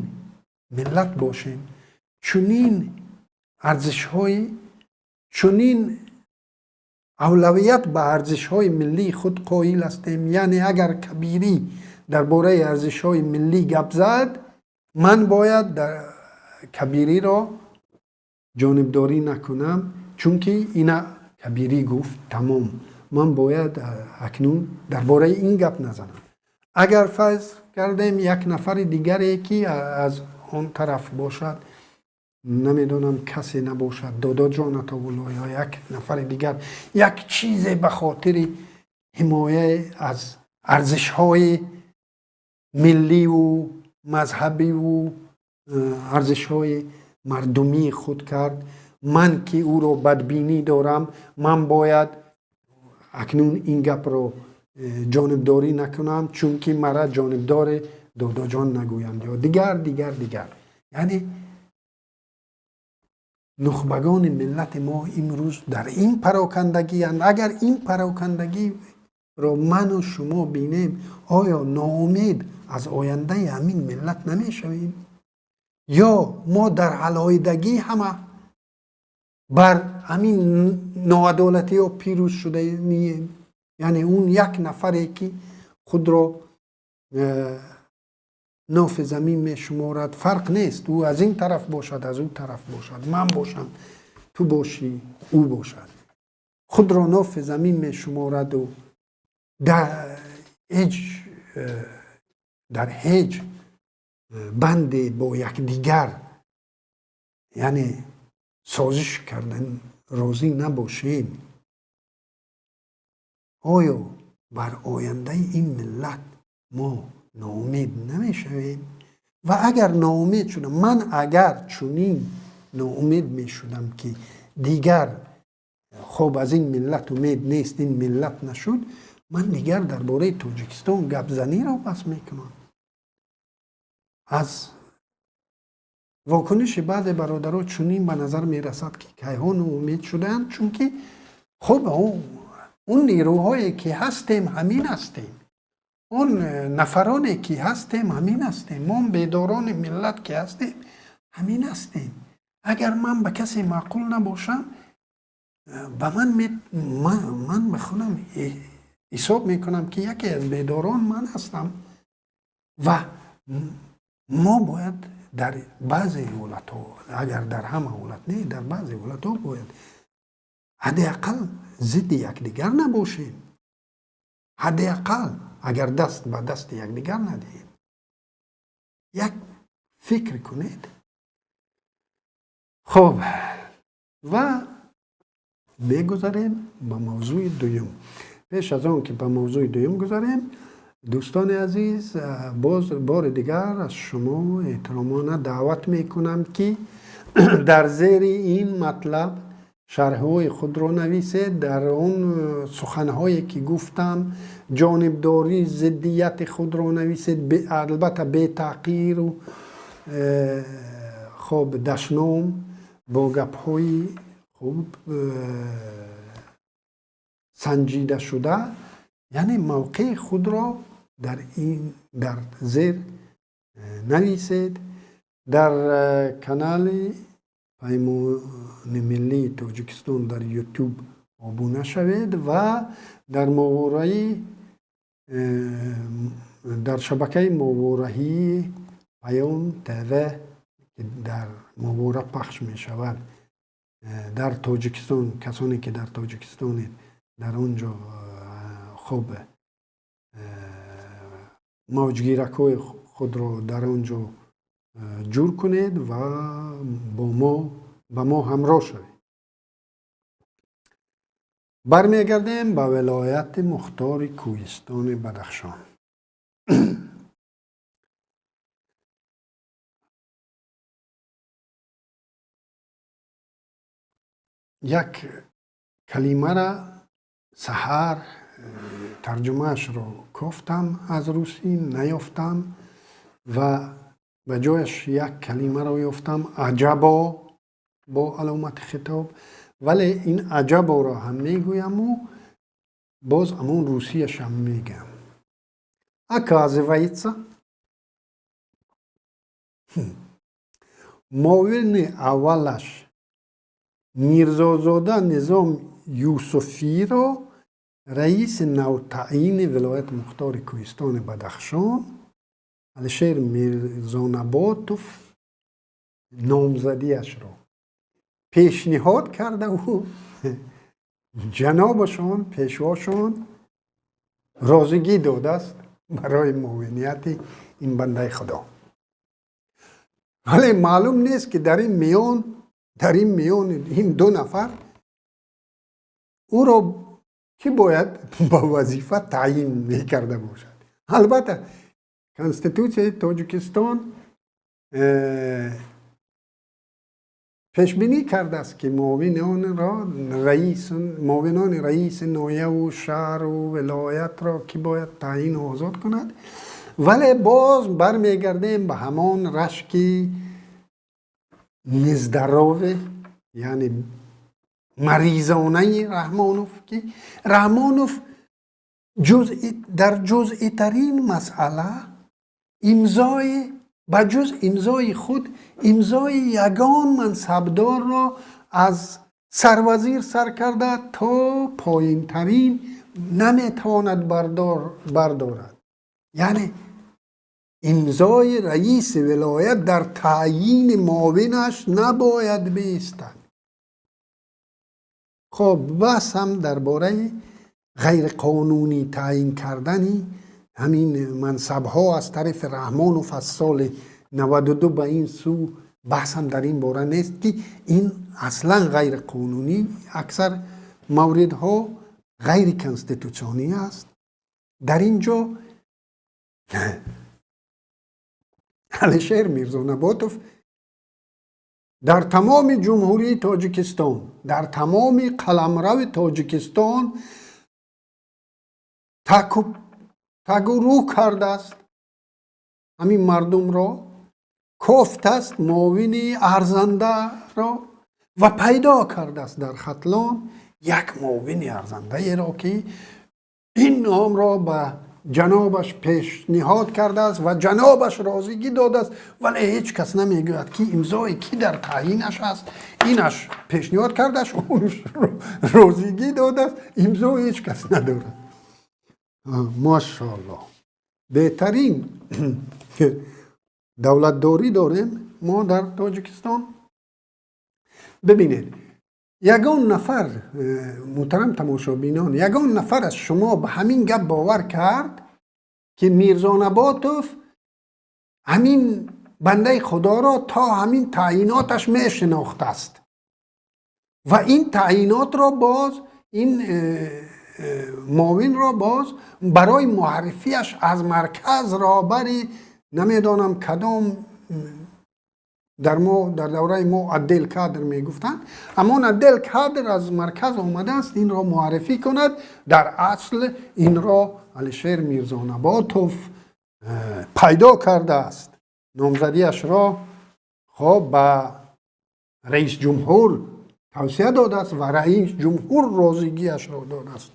миллат бошем, чунин арзишҳои, чунин авлавият ба арзишҳои миллии худ қоил ҳастем, яъне агар Кабирӣ дар бораи арзишҳои миллӣ гап зад, ман бояд Кабириро ҷонибдорӣ накунам, чунки ина Кабирӣ гуфт, тамом, ман бояд акнун дар бораи ин гап назанам. Агар фарз кардем як нафари дигаре ки аз он тараф бошад, намедонам касе набошад, Додоҷон Атоулло ё як нафари дигар як чизе ба хотири ҳимоя аз арзишҳои милливу мазҳабиву арзишҳои мардумии худ кард, ман ки ӯро бадбинӣ дорам, ман бояд акнун ин гапро ҷонибдорӣ накунам, чунки мара ҷонибдори Додоҷон нагӯянд ё дигар, дигар, дигар. Яъне нухбагони миллати мо имрӯз дар ин парокандагианд. Агар ин парокандагиро ману шумо бинем, оё ноумед аз ояндаи ҳамин миллат намешавем? Ё мо дар алоҳидагӣ ҳама бар ҳамин ноадолатиҳо пирӯз шуда нием? Яъне он як нафаре ки худро нофи замин мешуморад, фарқ нест, ӯ аз ин тараф бошад, аз ӯ тараф бошад, ман бошам, ту бошӣ, ӯ бошад, худро нофи замин мешумораду дар ҳеҷ банде бо якдигар, яъне созиш кардан розӣ набошем, оё бар ояндаи ин миллат мо ноумед намешавем? Ва агар ноумед шудам, ман агар чунин ноумед мешудам, ки дигар хоб аз ин миллат умед нест, ин миллат нашуд, ман дигар дар бораи Тоҷикистон гапзаниро бас мекунам. Аз вокуниши баъзе бародаро чунин ба назар мерасад, ки кайҳо ноумед шудаанд, чунки хуб он нерӯҳое ки ҳастем, ҳамин ҳастем, он нафароне ки ҳастем, ҳамин ҳастем, мо бедорони миллат ки ҳастем, ҳамин ҳастем. Агар ман ба касе маъқул набошам, ба ман ман ба худам ҳисоб мекунам, ки яке аз бедорон ман ҳастам ва мо бояд дар баъзе ҳолатҳо, агар дар ҳама ҳолат не, дар баъзе ҳолатҳо бояд ҳадди ақал зидди якдигар набошем, ҳадди ақал агар даст ба дасти якдигар надиҳем. Як фикр кунед. Хуб, ва мегузарем ба мавзӯи дуюм. Пеш аз он ки ба мавзӯи дуюм гузарем, дӯстони азиз, боз бори дигар аз шумо эҳтиромона даъват мекунам, ки дар зери ин матлаб шарҳҳои худро нависед, дар он суханҳое ки гуфтам ҷонибдорӣ, зиддияти худро нависед, албатта бетаъқиру хоб дашном, бо гапҳои хуб санҷида шуда, яъне мавқеи худро дар зер нависед. Дар канали Паймони миллии Тоҷикистон дар Ютуб обуна шавед ва дар моҳвораи дар шабакаи моҳвораии Паём ТВ, ки дар моҳвора пахш мешавад дар Тоҷикистон, касоне ки дар Тоҷикистонед, дар он ҷо хуб мавҷгиракҳои худро дар он ҷо ҷур кунед ва ба мо ҳамроҳ шавед. Бармегардем ба вилояти мухтори Кӯҳистони Бадахшон. Як калимара саҳар тарҷумаашро кофтам, аз русӣ наёфтам ва ба ҷояш як калимаро ёфтам, аҷабо бо аломати хитоб, вале ин аҷаборо ҳам мегӯяму боз ҳамон русияшам мегӯям. Оказывается, муовини аввалаш Мирзозода Низом Юсуфиро раиси навтаъини вилояти мухтори Кӯҳистони Бадахшон Алишер Мирзонаботов номзадиашро пешниҳод карда, ӯ ҷанобашон, пешвошон розигӣ додааст барои муовинияти ин бандаи худо. Вале маълум нест, ки дар ин миён ин ду нафар ӯро кӣ бояд ба вазифа таъйин мекарда бошад. Албатта, Конститутсияи Тоҷикистон пешбинӣ кардааст, ки муовинони раиси ноҳияву шаҳру вилоятро кӣ бояд таъйину озод кунад. Вале боз бармегардем ба ҳамон рашки нездоровый, яъне маризонаи Раҳмонов, ки Раҳмонов дар ҷузъитарин масъала имзои ба ҷуз имзои худ имзои ягон мансабдорро аз сарвазир сар карда то поинтарин наметавонад бардорад. Яъне имзои раиси вилоят дар таъйини муовинаш набояд биистад. Хоб, баҳс ҳам дар бораи ғайриқонунӣ таъин кардани ҳамин мансабҳо аз тарафи Раҳмонов аз соли 92 ба ин сӯ баҳс ҳам дар ин бора нест, ки ин аслан ғайриқонунӣ, аксар мавридҳо ғайриконститутсионӣ аст. Дар ин ҷо Алишер Мирзонаботов дар тамоми Ҷумҳурии Тоҷикистон, дар тамоми қаламрави Тоҷикистон тагу рӯ кардааст, ҳамин мардумро кофтааст, муовини арзандаро ва пайдо кардааст дар Хатлон як муовини арзандаеро, ки ин номро ба ҷанобаш пешниҳод кардааст ва ҷанобаш розигӣ додааст, вале ҳеҷ кас намегӯяд, ки имзои кӣ дар таъйинаш аст. Инаш пешниҳод кардаш, онш розигӣ додааст, имзои ҳеҷ кас надорад. Машоаллоҳ, беҳтарин давлатдорӣ дорем мо дар Тоҷикистон. Бибинед, ягон нафар, муҳтарам тамошобинон, ягон нафар аз шумо ба ҳамин гап бовар кард, ки Мирзонаботов ҳамин бандаи худоро то ҳамин таъйиноташ мешинохтааст ва ин таъйинотро боз, ин муовинро боз барои муаррифиаш аз марказ роҳбари намедонам кадом, дар мо, дар давраи мо отдел кадр мегуфтанд, ҳамон отдел кадр аз марказ омадааст инро муаррифӣ кунад. Дар асл инро Алишер Мирзонаботов пайдо кардааст, номзадиашро хоб ба раисҷумҳур тавсия додааст ва раисҷумҳур розигиашро додааст.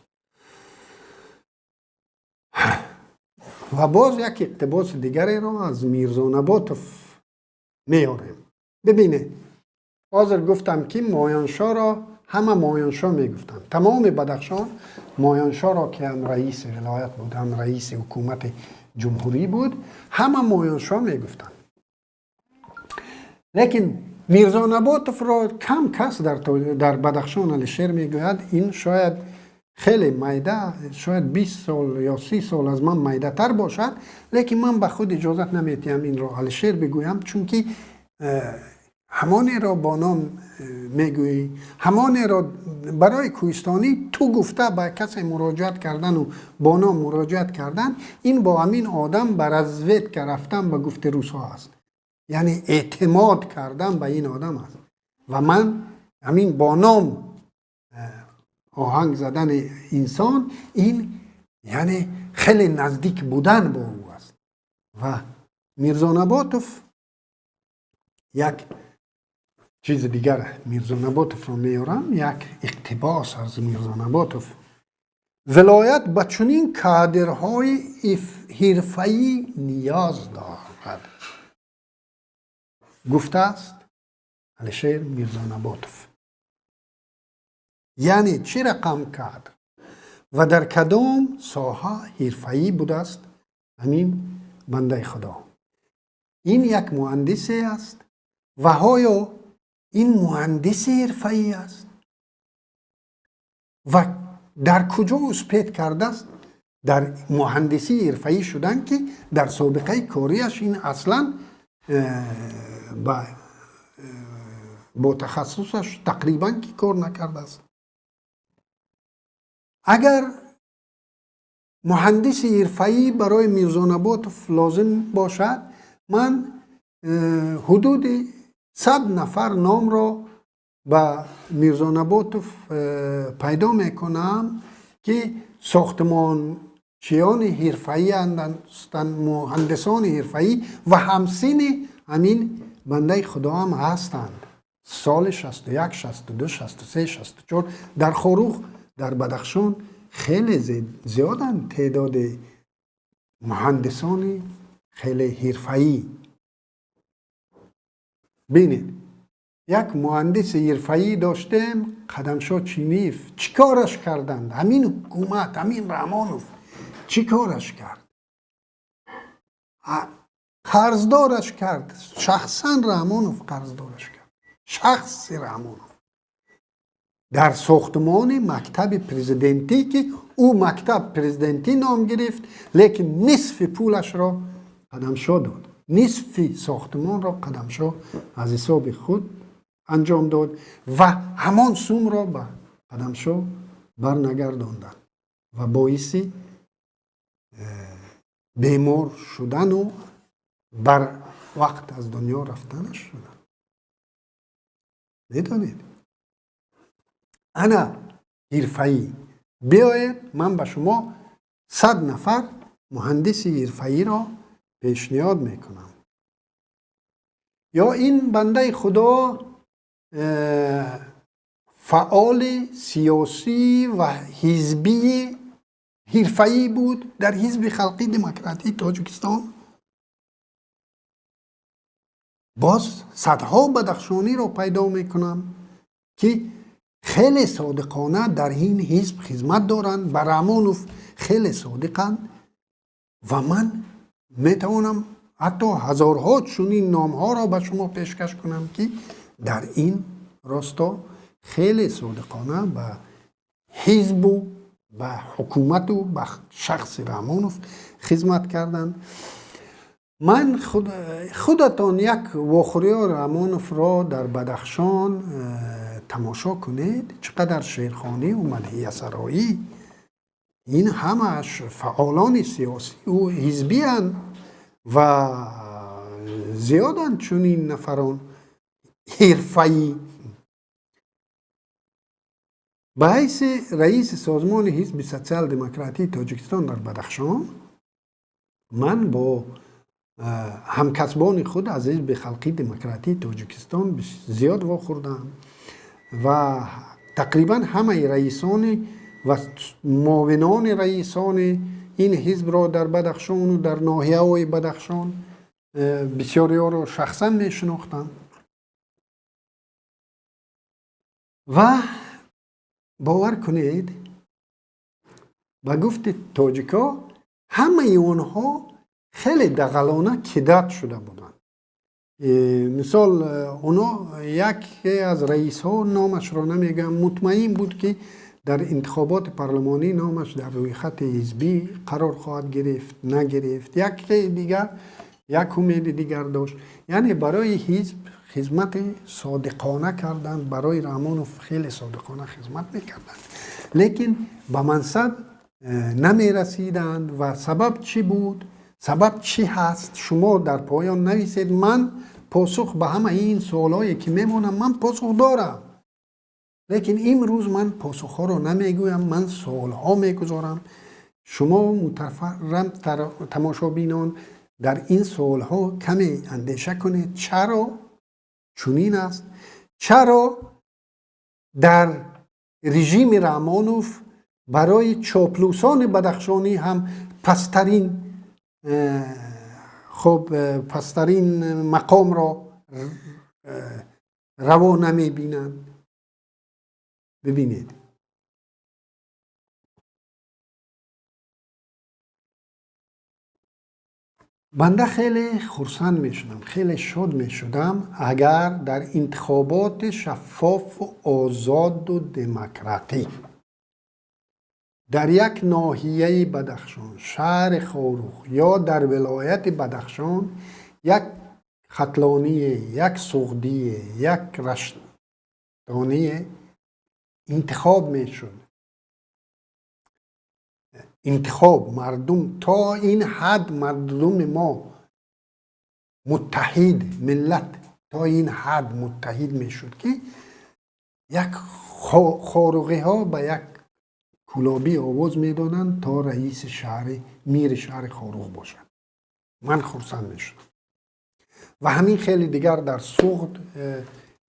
Ва боз як иқтибоси дигареро аз Мирзонаботов меорем. Бибинед, ҳозир гуфтам, ки Моёншоро ҳама Моёншо мегуфтанд. Тамоми Бадахшон Моёншоро, ки ҳам раиси вилоят буд, ҳам раиси ҳукумати ҷумҳурӣ буд, ҳама Моёншо мегуфтанд. Лекин Мирзонаботовро кам кас дар Бадахшон Алишер мегӯяд. Ин шояд хеле майда, шояд 20 сол ё 30 сол аз ман майдатар бошад, лекин ман ба худ иҷозат наметиҳам инро Алишер бигӯям, чунки ҳамонеро бо ном мегӯӣ, ҳамонеро барои кӯҳистонӣ ту гуфта ба касе муроҷиат кардану бо ном муроҷиат кардан, ин бо ҳамин одам ба разведка рафтан, ба гуфти русҳо аст, яъне эътимод кардан ба ин одам аст. Ва ман ҳамин бо ном оҳанг задани инсон, ин яъне хеле наздик будан бо ӯ аст. Ва Мирзонаботов як чизи дигар Мирзонаботовро меорам, як иқтибос аз Мирзонаботов: «Вилоят ба чунин кадрҳои ҳирфаӣ ниёз дорад», гуфтааст Алишер Мирзонаботов. Яъне чӣ рақам кадр ва дар кадом соҳа ҳирфаӣ будааст ҳамин бандаи худо? Ин як муҳандисе аст ва ҳоё ин муҳандиси ҳирфаӣ аст ва дар куҷо успеть кардааст дар муҳандисии ҳирфаӣ шудан, ки дар собиқаи кориаш ин аслан бо тахассусаш тақрибан ки кор накардааст? Агар муҳандиси ҳирфаӣ барои Мирзонаботов лозим бошад, ман ҳудуди 100 нафар номро ба Мирзонаботов пайдо мекунам, ки сохтмончиёни ҳирфаӣ ҳастанд, муҳандисони ҳирфаӣ ва ҳамсини ҳамин бандаи худо ҳам ҳастанд, соли 61, 62, 63, 64. Дар Хоруғ, дар Бадахшон хеле зиёданд теъдоди муҳандисони хеле ҳирфаӣ. Бинед, як муҳандиси ҳирфаӣ доштем, Қадамшо Чиниев. Чӣ кораш карданд ҳамин ҳукумат, ҳамин Раҳмонов чӣ кораш кард? Қарздораш кард, шахсан Раҳмонов қарздораш кард, шахси Раҳмонов. Дар сохтмони мактаби президентӣ, ки ӯ мактаб президентӣ ном гирифт, лекин нисфи пулашро Қадамшо дод. Нисфи сохтмонро Қадамшо аз ҳисоби худ анҷом дод ва ҳамон сумро ба Қадамшо барнагардонданд ва боиси бемор шудану бар вақт аз дунё рафтанаш шуданд. Медонед, ана ҳирфаӣ. Биёед, ман ба шумо 100 нафар муҳандиси ҳирфаиро пешниҳод мекунам. Ё ин бандаи Худо фаъоли сиёсӣ ва ҳизбии ҳирфаӣ буд дар Ҳизби Халқии Демократии Тоҷикистон. Боз садҳо бадахшониро пайдо мекунам, ки хеле содиқона дар ин ҳизб хизмат доранд, ба Раҳмонов хеле содиқанд ва ман метавонам ҳатто ҳазорҳо чунин номҳоро ба шумо пешкаш кунам, ки дар ин росто хеле содиқона ба ҳизбу ба ҳукумату ба шахси Раҳмонов хизмат карданд. Ман худатон як вохӯриҳо Раҳмоновро дар Бадахшон тамошо кунед, чӣ қадар шеърхонӣ ва мадҳиясароӣ. Ин ҳамааш фаъолони сиёсию ҳизбиянд ва зиёданд чунин нафарон ҳирфаӣ. Ба ҳайси раиси созмони Ҳизби Социал-демократии Тоҷикистон дар Бадахшон ман бо ҳамкасбони худ аз Ҳизби Халқии Демократии Тоҷикистон зиёд вохӯрдам ва тақрибан ҳамаи раисони ва муовинони раисони ин ҳизбро дар Бадахшону дар ноҳияҳои Бадахшон бисёриҳоро шахсан мешинохтам. Ва бовар кунед, ба гуфти тоҷикҳо ҳамаи онҳо хеле дағалона кидат шуда буданд. Мисол, оно яке аз раисҳо, номашро намегӯям, мутмаин буд, ки дар интихоботи парлумонӣ номаш дар рӯйхати ҳизбӣ қарор хоҳад гирифт, нагирифт. Яке дигар як умеди дигар дошт. Яъне барои ҳизб хизмати содиқона карданд, барои Раҳмонов хеле содиқона хизмат мекарданд, лекин ба мансаб намерасиданд. Ва сабаб чӣ буд? Сабаб чӣ ҳаст? Шумо дар поён нависед. Ман посух ба ҳамаи ин суолҳое ки мемонам, ман посух дорам, лекин имрӯз ман посухҳоро намегӯям, ман суолҳо мегузорам. Шумо, мутафаррам тамошобинон, дар ин суолҳо каме андеша кунед. Чаро чунин аст? Чаро дар режими Раҳмонов барои чоплусони бадахшонӣ ҳам пасттарин, хуб, пасттарин мақомро раво намебинанд? Бибинед, банда хеле хурсанд мешудам, хеле шод мешудам, агар дар интихоботи шаффофу озоду демократӣ дар як ноҳияи Бадахшон, шаҳри Хоруғ ё дар вилояти Бадахшон як хатлоние, як суғдие, як раштоние интихоб мешуд. Интихоб мардум то ин ҳад, мардуми мо муттаҳид, миллат то ин ҳад муттаҳид мешуд, ки як хоруғиҳо ба як кулобӣ овоз медоданд, то раиси шаҳри, мири шаҳри Хоруғ бошад. Ман хурсанд мешудам. Ва ҳамин хеле дигар дар Суғд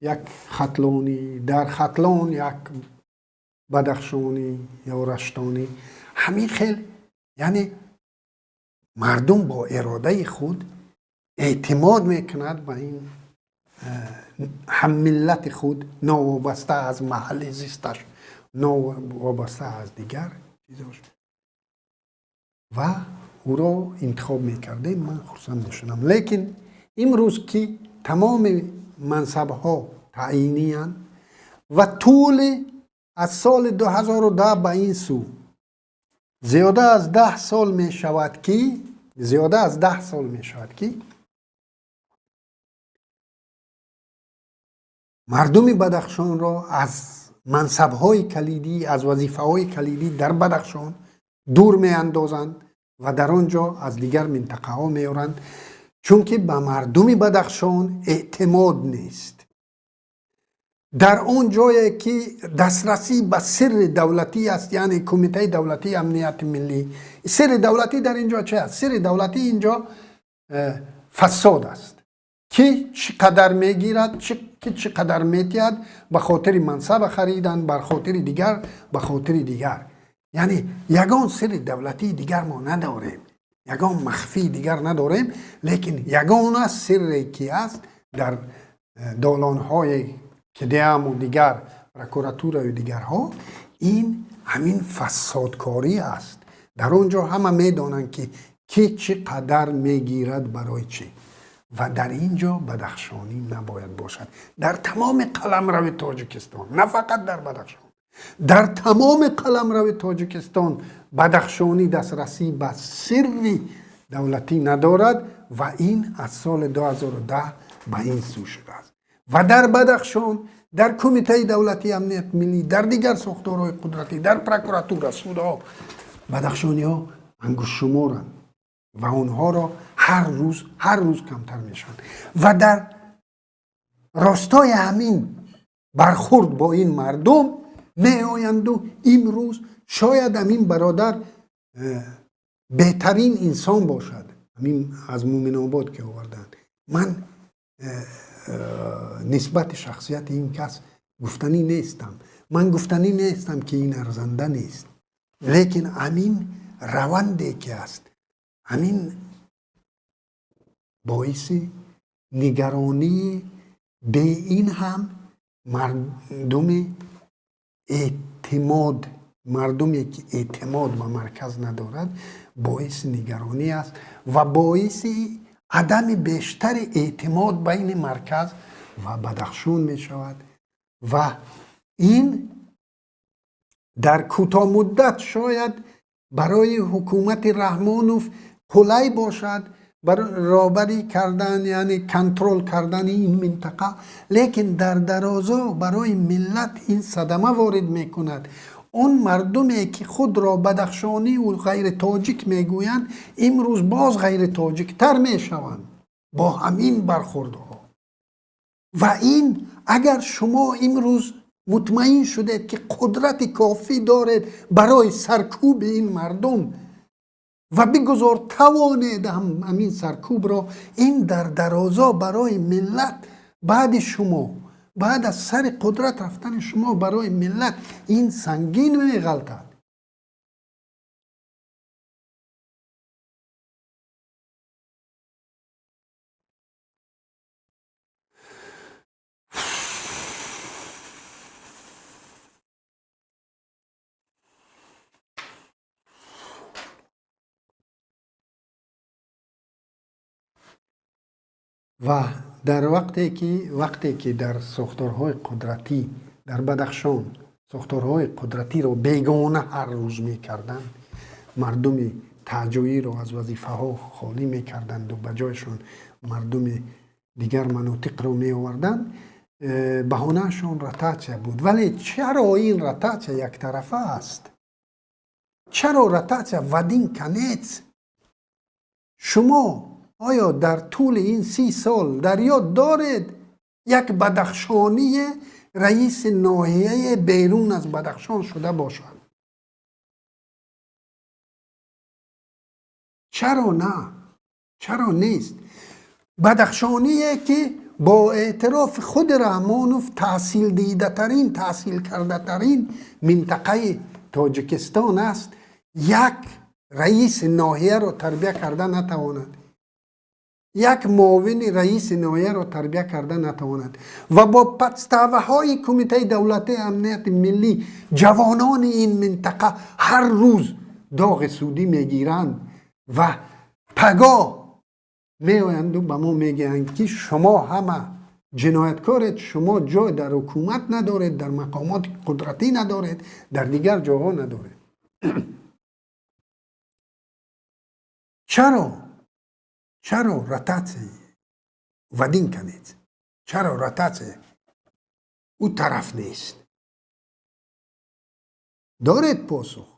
як хатлонӣ, дар Хатлон як бадахшонӣ ё раштонӣ. Ҳамин хел, яъне мардум бо иродаи худ эътимод мекунад ба ин ҳаммиллати худ, новобаста аз маҳалли зисташ, новобаста аз дигар чизош, ва ӯро интихоб мекардем, ман хурсанд мешудам. Лекин имрӯз ки тамоми мансабҳо таъиниянд ва тӯли Аз соли 2010 ба ин сӯ зиёда аз 10 сол мешавад ки, зиёда аз 10 сол мешавад ки мардуми Бадахшонро аз мансабҳои калидӣ, аз вазифаҳои калидӣ дар Бадахшон дур меандозанд ва дар он ҷо аз дигар минтақаҳо меоранд, чунки ба мардуми Бадахшон эътимод нест. Дар он ҷое ки дастрасӣ ба сирри давлатӣ аст, яъне Кумитаи давлатии амнияти миллӣ, сирри давлатӣ дар ин ҷо чи аст? Сирри давлатӣ ин ҷо фасод аст, ки чӣ қадар мегирад, ки чӣ қадар метиҳад ба хотири мансаба харидан, бар хотири дигар, ба хотири дигар. Яъне ягон сирри давлатии дигар мо надорем, ягон махфии дигар надорем, лекин ягона сирре ки аст дар долонҳои КДАМу дигар прокуратураю дигарҳо, ин ҳамин фасодкорӣ аст. Дар он ҷо ҳама медонанд, ки ки чӣ қадар мегирад, барои чӣ. Ва дар ин ҷо бадахшонӣ набояд бошад. Дар тамоми қаламрави Тоҷикистон, на фақат дар Бадахшон, дар тамоми қаламрави Тоҷикистон бадахшонӣ дастрасӣ ба сирри давлатӣ надорад ва ин аз соли 2010 ба ин сӯ шудааст. Ва дар Бадахшон, дар Кумитаи давлатии амнияти миллӣ, дар дигар сохторҳои қудратӣ, дар прокуратура, судҳо бадахшониҳо ангуштшуморанд ва онҳоро ҳар рӯз, ҳар рӯз камтар мешаванд. Ва дар ростои ҳамин бархурд бо ин мардум меоянду имрӯз шояд ҳамин бародар беҳтарин инсон бошад, ҳамин аз Муъминобод ки оварданд. Ман нисбати шахсияти ин кас гуфтанӣ нестам, ман гуфтанӣ нестам, ки ин арзанда нест, лекин ҳамин раванде ки аст, ҳамин боиси нигаронии бе ин ҳам мардуми эътимод, мардуме ки эътимод ба марказ надорад, боиси нигаронӣ аст ва боиси адами бештари эътимод байни марказ ва Бадахшон мешавад. Ва ин дар кӯтоҳмуддат шояд барои ҳукумати Раҳмонов қулай бошад роҳбарӣ кардан, яъне контрол кардани ин минтақа, лекин дар дарозо барои миллат ин садама ворид мекунад. Он мардуме ки худро бадахшониву ғайритоҷик мегӯянд, имрӯз боз ғайритоҷиктар мешаванд бо ҳамин бархурдҳо. Ва ин агар шумо имрӯз мутмаин шудед, ки қудрати кофӣ доред барои саркӯби ин мардум ва бигузор тавонед ҳамин саркӯбро, ин дар дарозо барои миллат баъди шумо, баъд аз сари қудрат рафтани шумо, барои миллат ин сангин меғалтад. Ва дар вақте ки дар сохторҳои қудратӣ дар Бадахшон сохторҳои қудратиро бегона ҳар рӯз мекарданд, мардуми таъҷоиро аз вазифаҳо холӣ мекарданду ба ҷойшон мардуми дигар манотиқро меоварданд, баҳонаашон ротатсия буд. Вале чаро ин ротатсия яктарафа аст? Чаро ротатсия в один конец? Шумо оё дар тӯли ин 30 сол дар ёд доред, як бадахшоние раиси ноҳияе берун аз Бадахшон шуда бошад? Чаро на? Чаро нест? Бадахшоние ки бо эътирофи худи Раҳмонов таҳсилдидатарин, таҳсилкардатарин минтақаи Тоҷикистон аст, як раиси ноҳияро тарбия карда натавонад, як муовини раиси ноҳияро тарбия карда натавонад ва бо подставаҳои Кумитаи давлатии амнияти миллӣ ҷавонони ин минтақа ҳар рӯз доғи судӣ мегиранд ва пагоҳ меоянду ба мо мегӯянд, ки шумо ҳама Ҷинояткоред, шумо ҷой дар ҳукумат надоред, дар мақомоти қудратӣ надоред, дар дигар ҷоҳо надоред. Чаро? Чаро ротатсия в один конец? Чаро ротатсия ӯ тараф нест? Доред посух?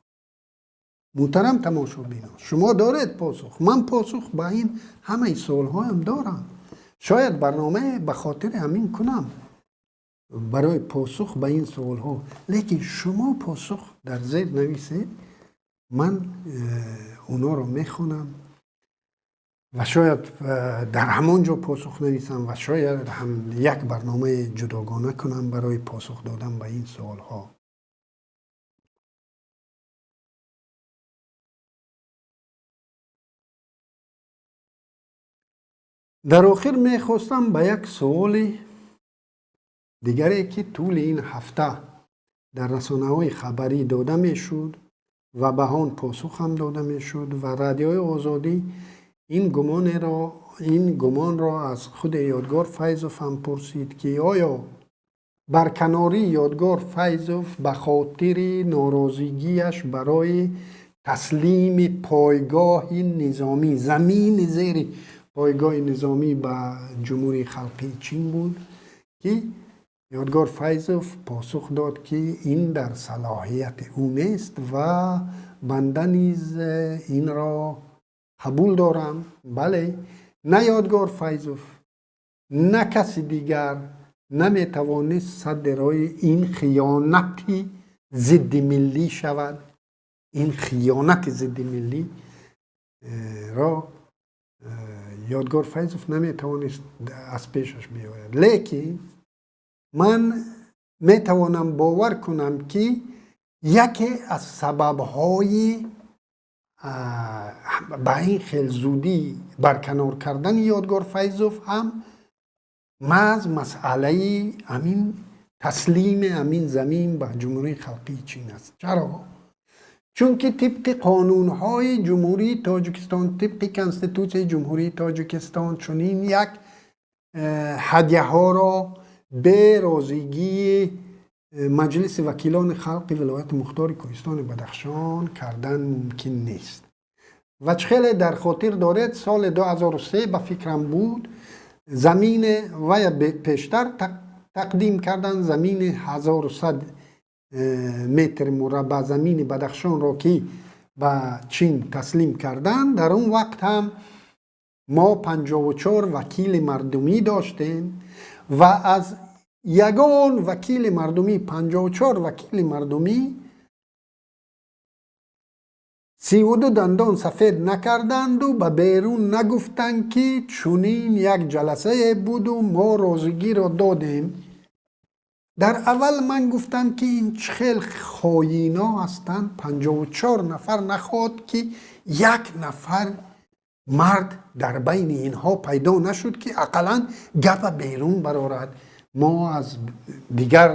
Муҳтарам тамошобинон, шумо доред посух? Ман посух ба ин ҳамаи суолҳоям дорам. Шояд барномае ба хотири ҳамин кунам барои посух ба ин суолҳо, лекин шумо посух дар зер нависед, ман онҳоро мехонам ва шояд дар ҳамон ҷо посух нависам ва шояд ҳам як барномаи ҷудогона кунам барои посух додан ба ин суолҳо. Дар охир мехостам ба як суоли дигаре, ки тӯли ин ҳафта дар расонаҳои хабарӣ дода мешуд ва ба он посух ҳам дода мешуд ва Радиои Озодӣ ин гумонро аз худи Ёдгор Файзов ҳам пурсид, ки оё барканории Ёдгор Файзов ба хотири норозигиаш барои таслими пойгоҳи низомӣ, замини зери пойгоҳи низомӣ ба Ҷумҳурии Халқии Чин буд, ки Ёдгор Файзов посух дод, ки ин дар салоҳияти ӯ нест ва банда низ инро қабул дорам. Бале, на Ёдгор Файзов, на каси дигар наметавонист садди роҳи ин хиёнати зидди миллӣ шавад. Ин хиёнати зидди миллӣ ро Ёдгор Файзов наметавонист аз пешаш биёяд. Лекин ман метавонам бовар кунам, ки яке аз сабабҳои ба ин хел зудӣ барканор кардани Ёдгор Файзов ҳам маҳз масъалаи ҳамин таслими ҳамин замин ба Ҷумҳурии Халқии Чин аст. Чаро? Чунки тибқи қонунҳои Ҷумҳурии Тоҷикистон, тибқи Конститутсияи Ҷумҳурии Тоҷикистон чунин як ҳадяҳоро бе розигии Маҷлиси вакилони халқи вилояти мухтори Кӯҳистони Бадахшон кардан мумкин нест. Ва чӣ хеле дар хотир доред, соли 2003 ба фикрам буд, замине вая пештар тақдим кардан, замини 1100 метр мураббаъ замини Бадахшонро, ки ба Чин таслим кардан, дар он вақт ҳам мо 54 вакили мардумӣ доштем ва аз ягон вакили мардумӣ, 54 вакили мардумӣ, 32 дандон сафед накарданду ба берун нагуфтанд, ки чунин як ҷаласае буду мо розигиро додем. Дар аввал ман гуфтам, ки ин чӣ хел хоино ҳастанд, 54 нафар нахоҳад, ки як нафар мард дар байни инҳо пайдо нашуд, ки ақаллан гапа берун барорад. Мо аз дигар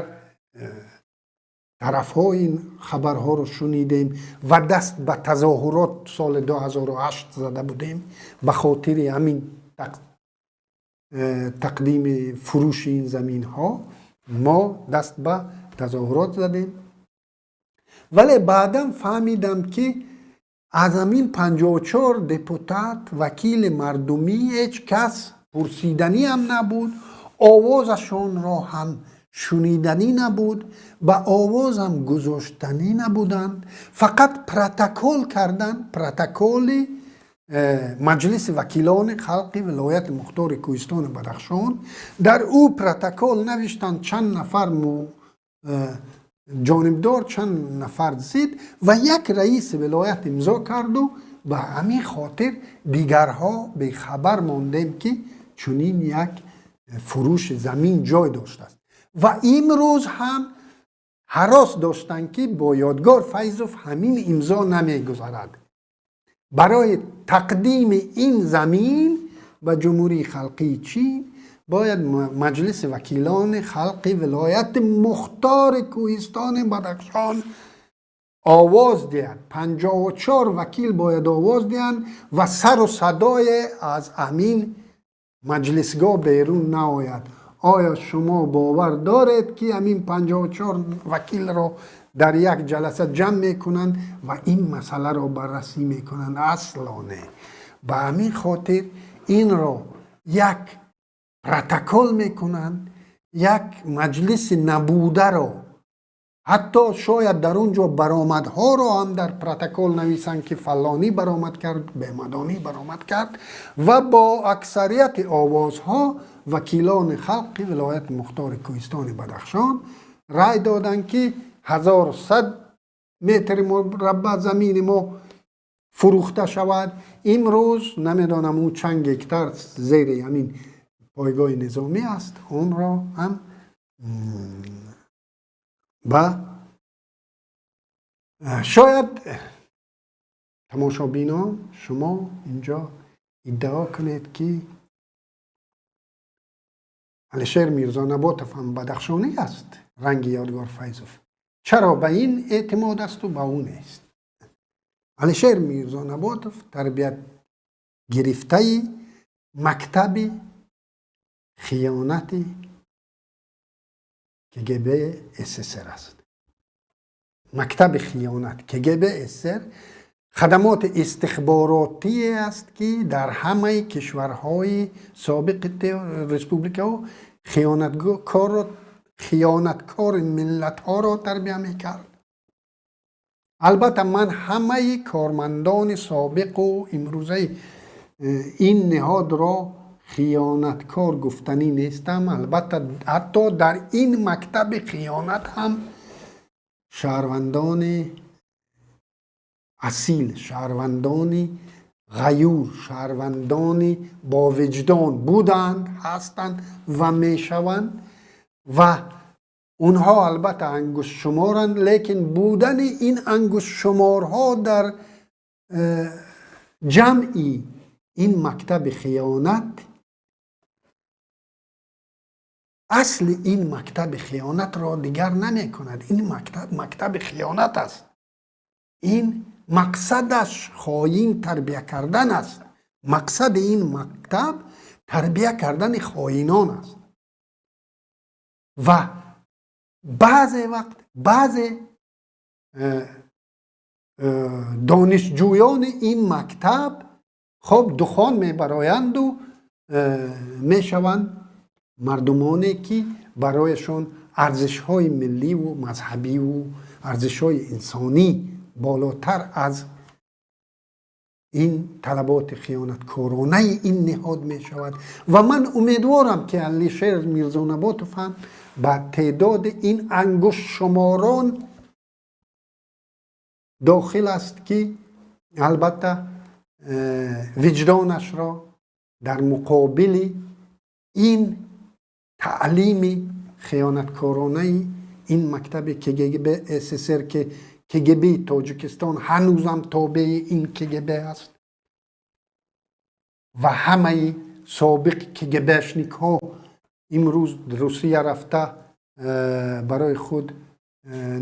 тарафҳо ин хабарҳоро шунидем ва даст ба тазоҳурот соли 2008 зада будем ба хотири ҳамин тақдими фурӯши ин заминҳо. Мо даст ба тазоҳурот задем, вале баъдан фаҳмидам, ки аз ҳамин 54 депутат вакили мардумӣ ҳеҷ кас пурсиданӣ ҳам набуд, овозашонро ҳам шуниданӣ набуд, ба овозам гузоштанӣ набуданд. Фақат протокол карданд, протоколи Маҷлиси вакилони халқи вилояти мухтори Кӯҳистони Бадахшон. Дар ӯ протокол навиштанд чанд нафар ҷонибдор, чанд нафар зид, ва як раиси вилоят имзо карду ба ҳамин хотир дигарҳо бехабар мондем, ки чунин як фурӯши замин ҷой доштааст. Ва имрӯз ҳам ҳарос доштанд, ки бо Ёдгор Файзов ҳамин имзо намегузарад барои тақдими ин замин ба Ҷумҳурии Халқии Чин. Бояд Маҷлиси вакилони халқи вилояти мухтори Кӯҳистони Бадахшон овоз диҳад, 54 вакил бояд овоз диҳанд ва сару садое аз ҳамин маҷлисгоҳ берун наояд. Оё шумо бовар доред, ки ҳамин 54 вакилро дар як ҷаласа ҷамъ мекунанд ва ин масъаларо баррасӣ мекунанд? Асло не. Ба ҳамин хотир инро як протокол мекунанд, як маҷлиси набударо, ҳатто шояд дар он ҷо баромадҳоро ҳам дар протокол нависанд, ки фалонӣ баромад кард, бемадонӣ баромад кард, ва бо аксарияти овозҳо вакилони халқи вилояти мухтори Кӯҳистони Бадахшон рай доданд, ки 1100 метри мураббаъ замини мо фурӯхта шавад. Имрӯз намедонам, ӯ чанд гектар зери ҳамин пойгоҳи низомӣ аст, онро ҳам ба шояд тамошобинон шумо инҷо иддао кунед, ки Алишер Мирзонаботов ҳам бадахшонӣ аст, ранги Ёдгор Файзов. Чаро ба ин эътимод асту ба ӯ нест? Алишер Мирзонаботов тарбият гирифтаи мактаби хиёнати КГБ СССР аст. Мактаби хиёнат КГБ СССР хадамоти истихборотие аст, ки дар ҳамаи кишварҳои собиқи республикаҳо хиёнаткорро, хиёнаткори миллатҳоро тарбия мекард. Албатта, ман ҳамаи кормандони собиқу имрӯзаи ин ниҳодро хиёнаткор гуфтанӣ нестам. Албатта, ҳатто дар ин мактаби хиёнат ҳам шаҳрвандони асил, шаҳрвандони ғаюр, шаҳрвандони бовиҷдон буданд, ҳастанд ва мешаванд, ва онҳо албатта ангуштшуморанд, лекин будани ин ангуштшуморҳо дар ҷамъи ин мактаби хиёнат асли ин мактаби хиёнатро дигар намекунад. Ин мактаб мактаби хиёнат аст. Ин мақсадаш хоин тарбия кардан аст. Мақсади ин мактаб тарбия кардани хоинон аст. Ва баъзе вақт баъзе донишҷӯёни ин мактаб хоб духон мебароянду мешаванд мардумоне, ки барояшон арзишҳои милливу мазҳабиву арзишҳои инсонӣ болотар аз ин талаботи хиёнаткоронаи ин ниҳод мешавад. Ва ман умедворам, ки Алишер Мирзонаботов ҳам ба теъдоди ин ангуштшуморон дохил аст, ки албатта виҷдонашро дар муқобили ин таълими хиёнаткоронаи ин мактаби КГБ СССР, ки КГБ Тоҷикистон ҳанӯзам тобеи ин КГБ аст ва ҳамаи собиқ КГБшникҳо имрӯз Русия рафта барои худ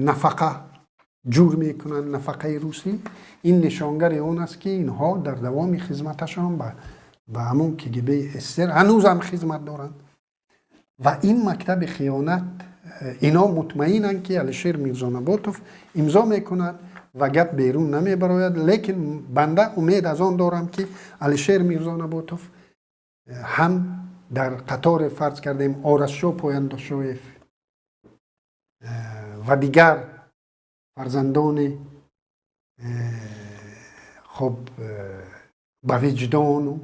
нафақа ҷур мекунанд, нафақаи русӣ, ин нишонгари он аст, ки инҳо дар давоми хизматашон ба ҳамон КГБ СССР ҳанӯзам хизмат доранд. Ва ин мактаби хиёнат, ино мутмаинанд, ки Алишер Мирзонаботов имзо мекунад ва гап берун намебарояд. Лекин банда умед аз он дорам, ки Алишер Мирзонаботов ҳам дар қатори, фарз кардем, Орашшо Пояндошоев ва дигар фарзандони хоб ба виҷдону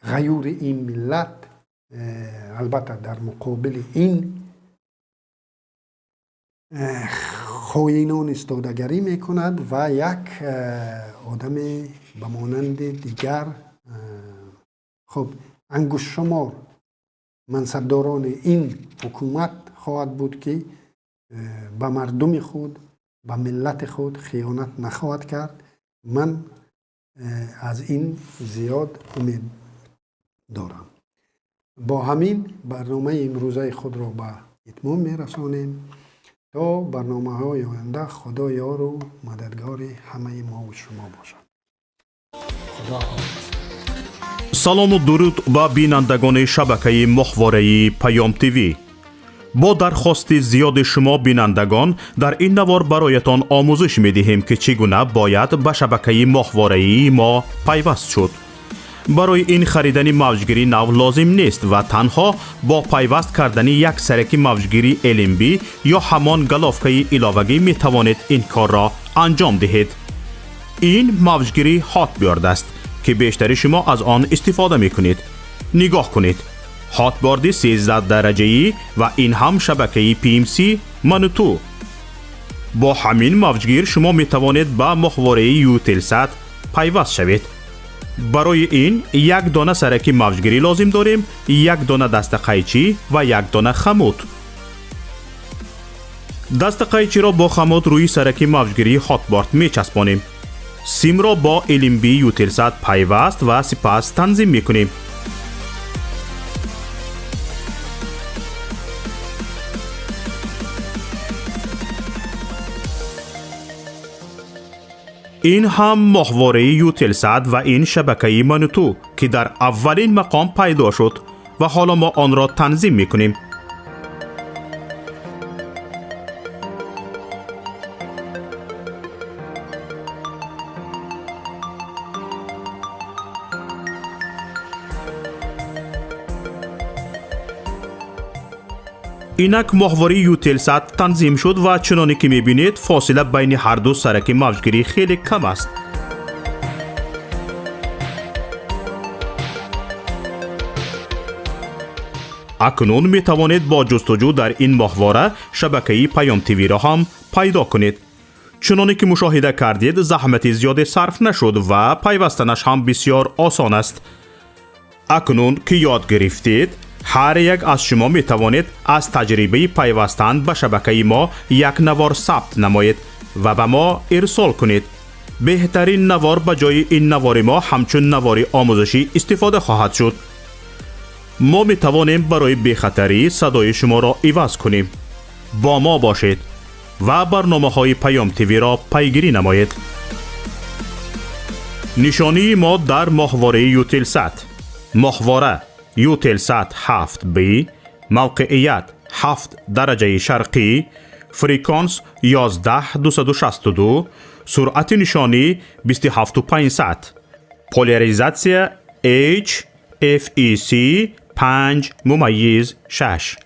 ғаюри ин миллат, албатта, дар муқобили ин хоинон истодагарӣ мекунад ва як одаме ба монанди дигар хуб ангуштшумор мансабдорони ин ҳукумат хоҳад буд, ки ба мардуми худ, ба миллати худ хиёнат нахоҳад кард. Ман аз ин зиёд умед дорам. Бо ҳамин барномаи имрӯзаи худро ба итмом мерасонем. То барномаҳои оянда Худо ёру мададгори ҳамаи мову шумо бошад. Худо ҳофиз. Салому дуруд ба бинандагони шабакаи моҳвораи Паём ТВ. Бо дархости зиёди шумо бинандагон дар ин навор бароятон омӯзиш медиҳем, ки чӣ гуна бояд ба шабакаи моҳвораии мо пайваст шуд. Барои ин харидани мавҷгири нав лозим нест ва танҳо бо пайваст кардани як сараки мавҷгири LNB ё ҳамон головкаи иловагӣ метавонед ин корро анҷом диҳед. Ин мавҷгири Hotbird аст, ки бештари шумо аз он истифода мекунед. Нигоҳ кунед. Hotbird 13 дараҷаӣ ва ин ҳам шабакаи PMC Мануту. Бо ҳамин мавҷгир шумо метавонед ба моҳвораи Eutelsat пайваст шавед. Барои ин як дона сараки мавҷгирӣ лозим дорем, як дона дастақайчӣ ва як дона хамут. Дастақайчиро бо хамут рӯи сараки мавҷгирии Hotbird мечаспонем. Симро бо LNB Eutelsat пайваст ва сипас танзим мекунем. Ин ҳам моҳвораи Eutelsat ва ин шабакаи Мануту, ки дар аввалин мақом пайдо шуд ва ҳоло мо онро танзим мекунем. Инак моҳвораи Eutelsat танзим шуд ва чуноне ки мебинед, фосила байни ҳарду сараки мавҷгирӣ хеле кам аст. Акнун метавонед бо ҷустуҷӯ дар ин моҳвора шабакаи Паём ТВ-ро ҳам пайдо кунед. Чуноне ки мушоҳида кардед, заҳмати зиёде сарф нашуд ва пайвастанаш ҳам бисёр осон аст. Акнун ки ёд гирифтед, ҳар як аз шумо метавонед аз таҷрибаи пайвастан ба шабакаи мо як навор сабт намоед ва ба мо ирсол кунед. Беҳтарин навор ба ҷои ин навори мо ҳамчун навори омӯзишӣ истифода хоҳад шуд. Мо метавонем барои бехатарӣ садои шуморо иваз кунем. Бо мо бошед ва барномаҳои Паём ТВ-ро пайгирӣ намоед. Нишонии мо дар моҳвораи Eutelsat. Моҳвора Eutelsat 7B, мавқеият 7 дараҷаи шарқӣ, фреквенс 11262, суръати нишонӣ 27500, поляризатсия H FEC 5.6.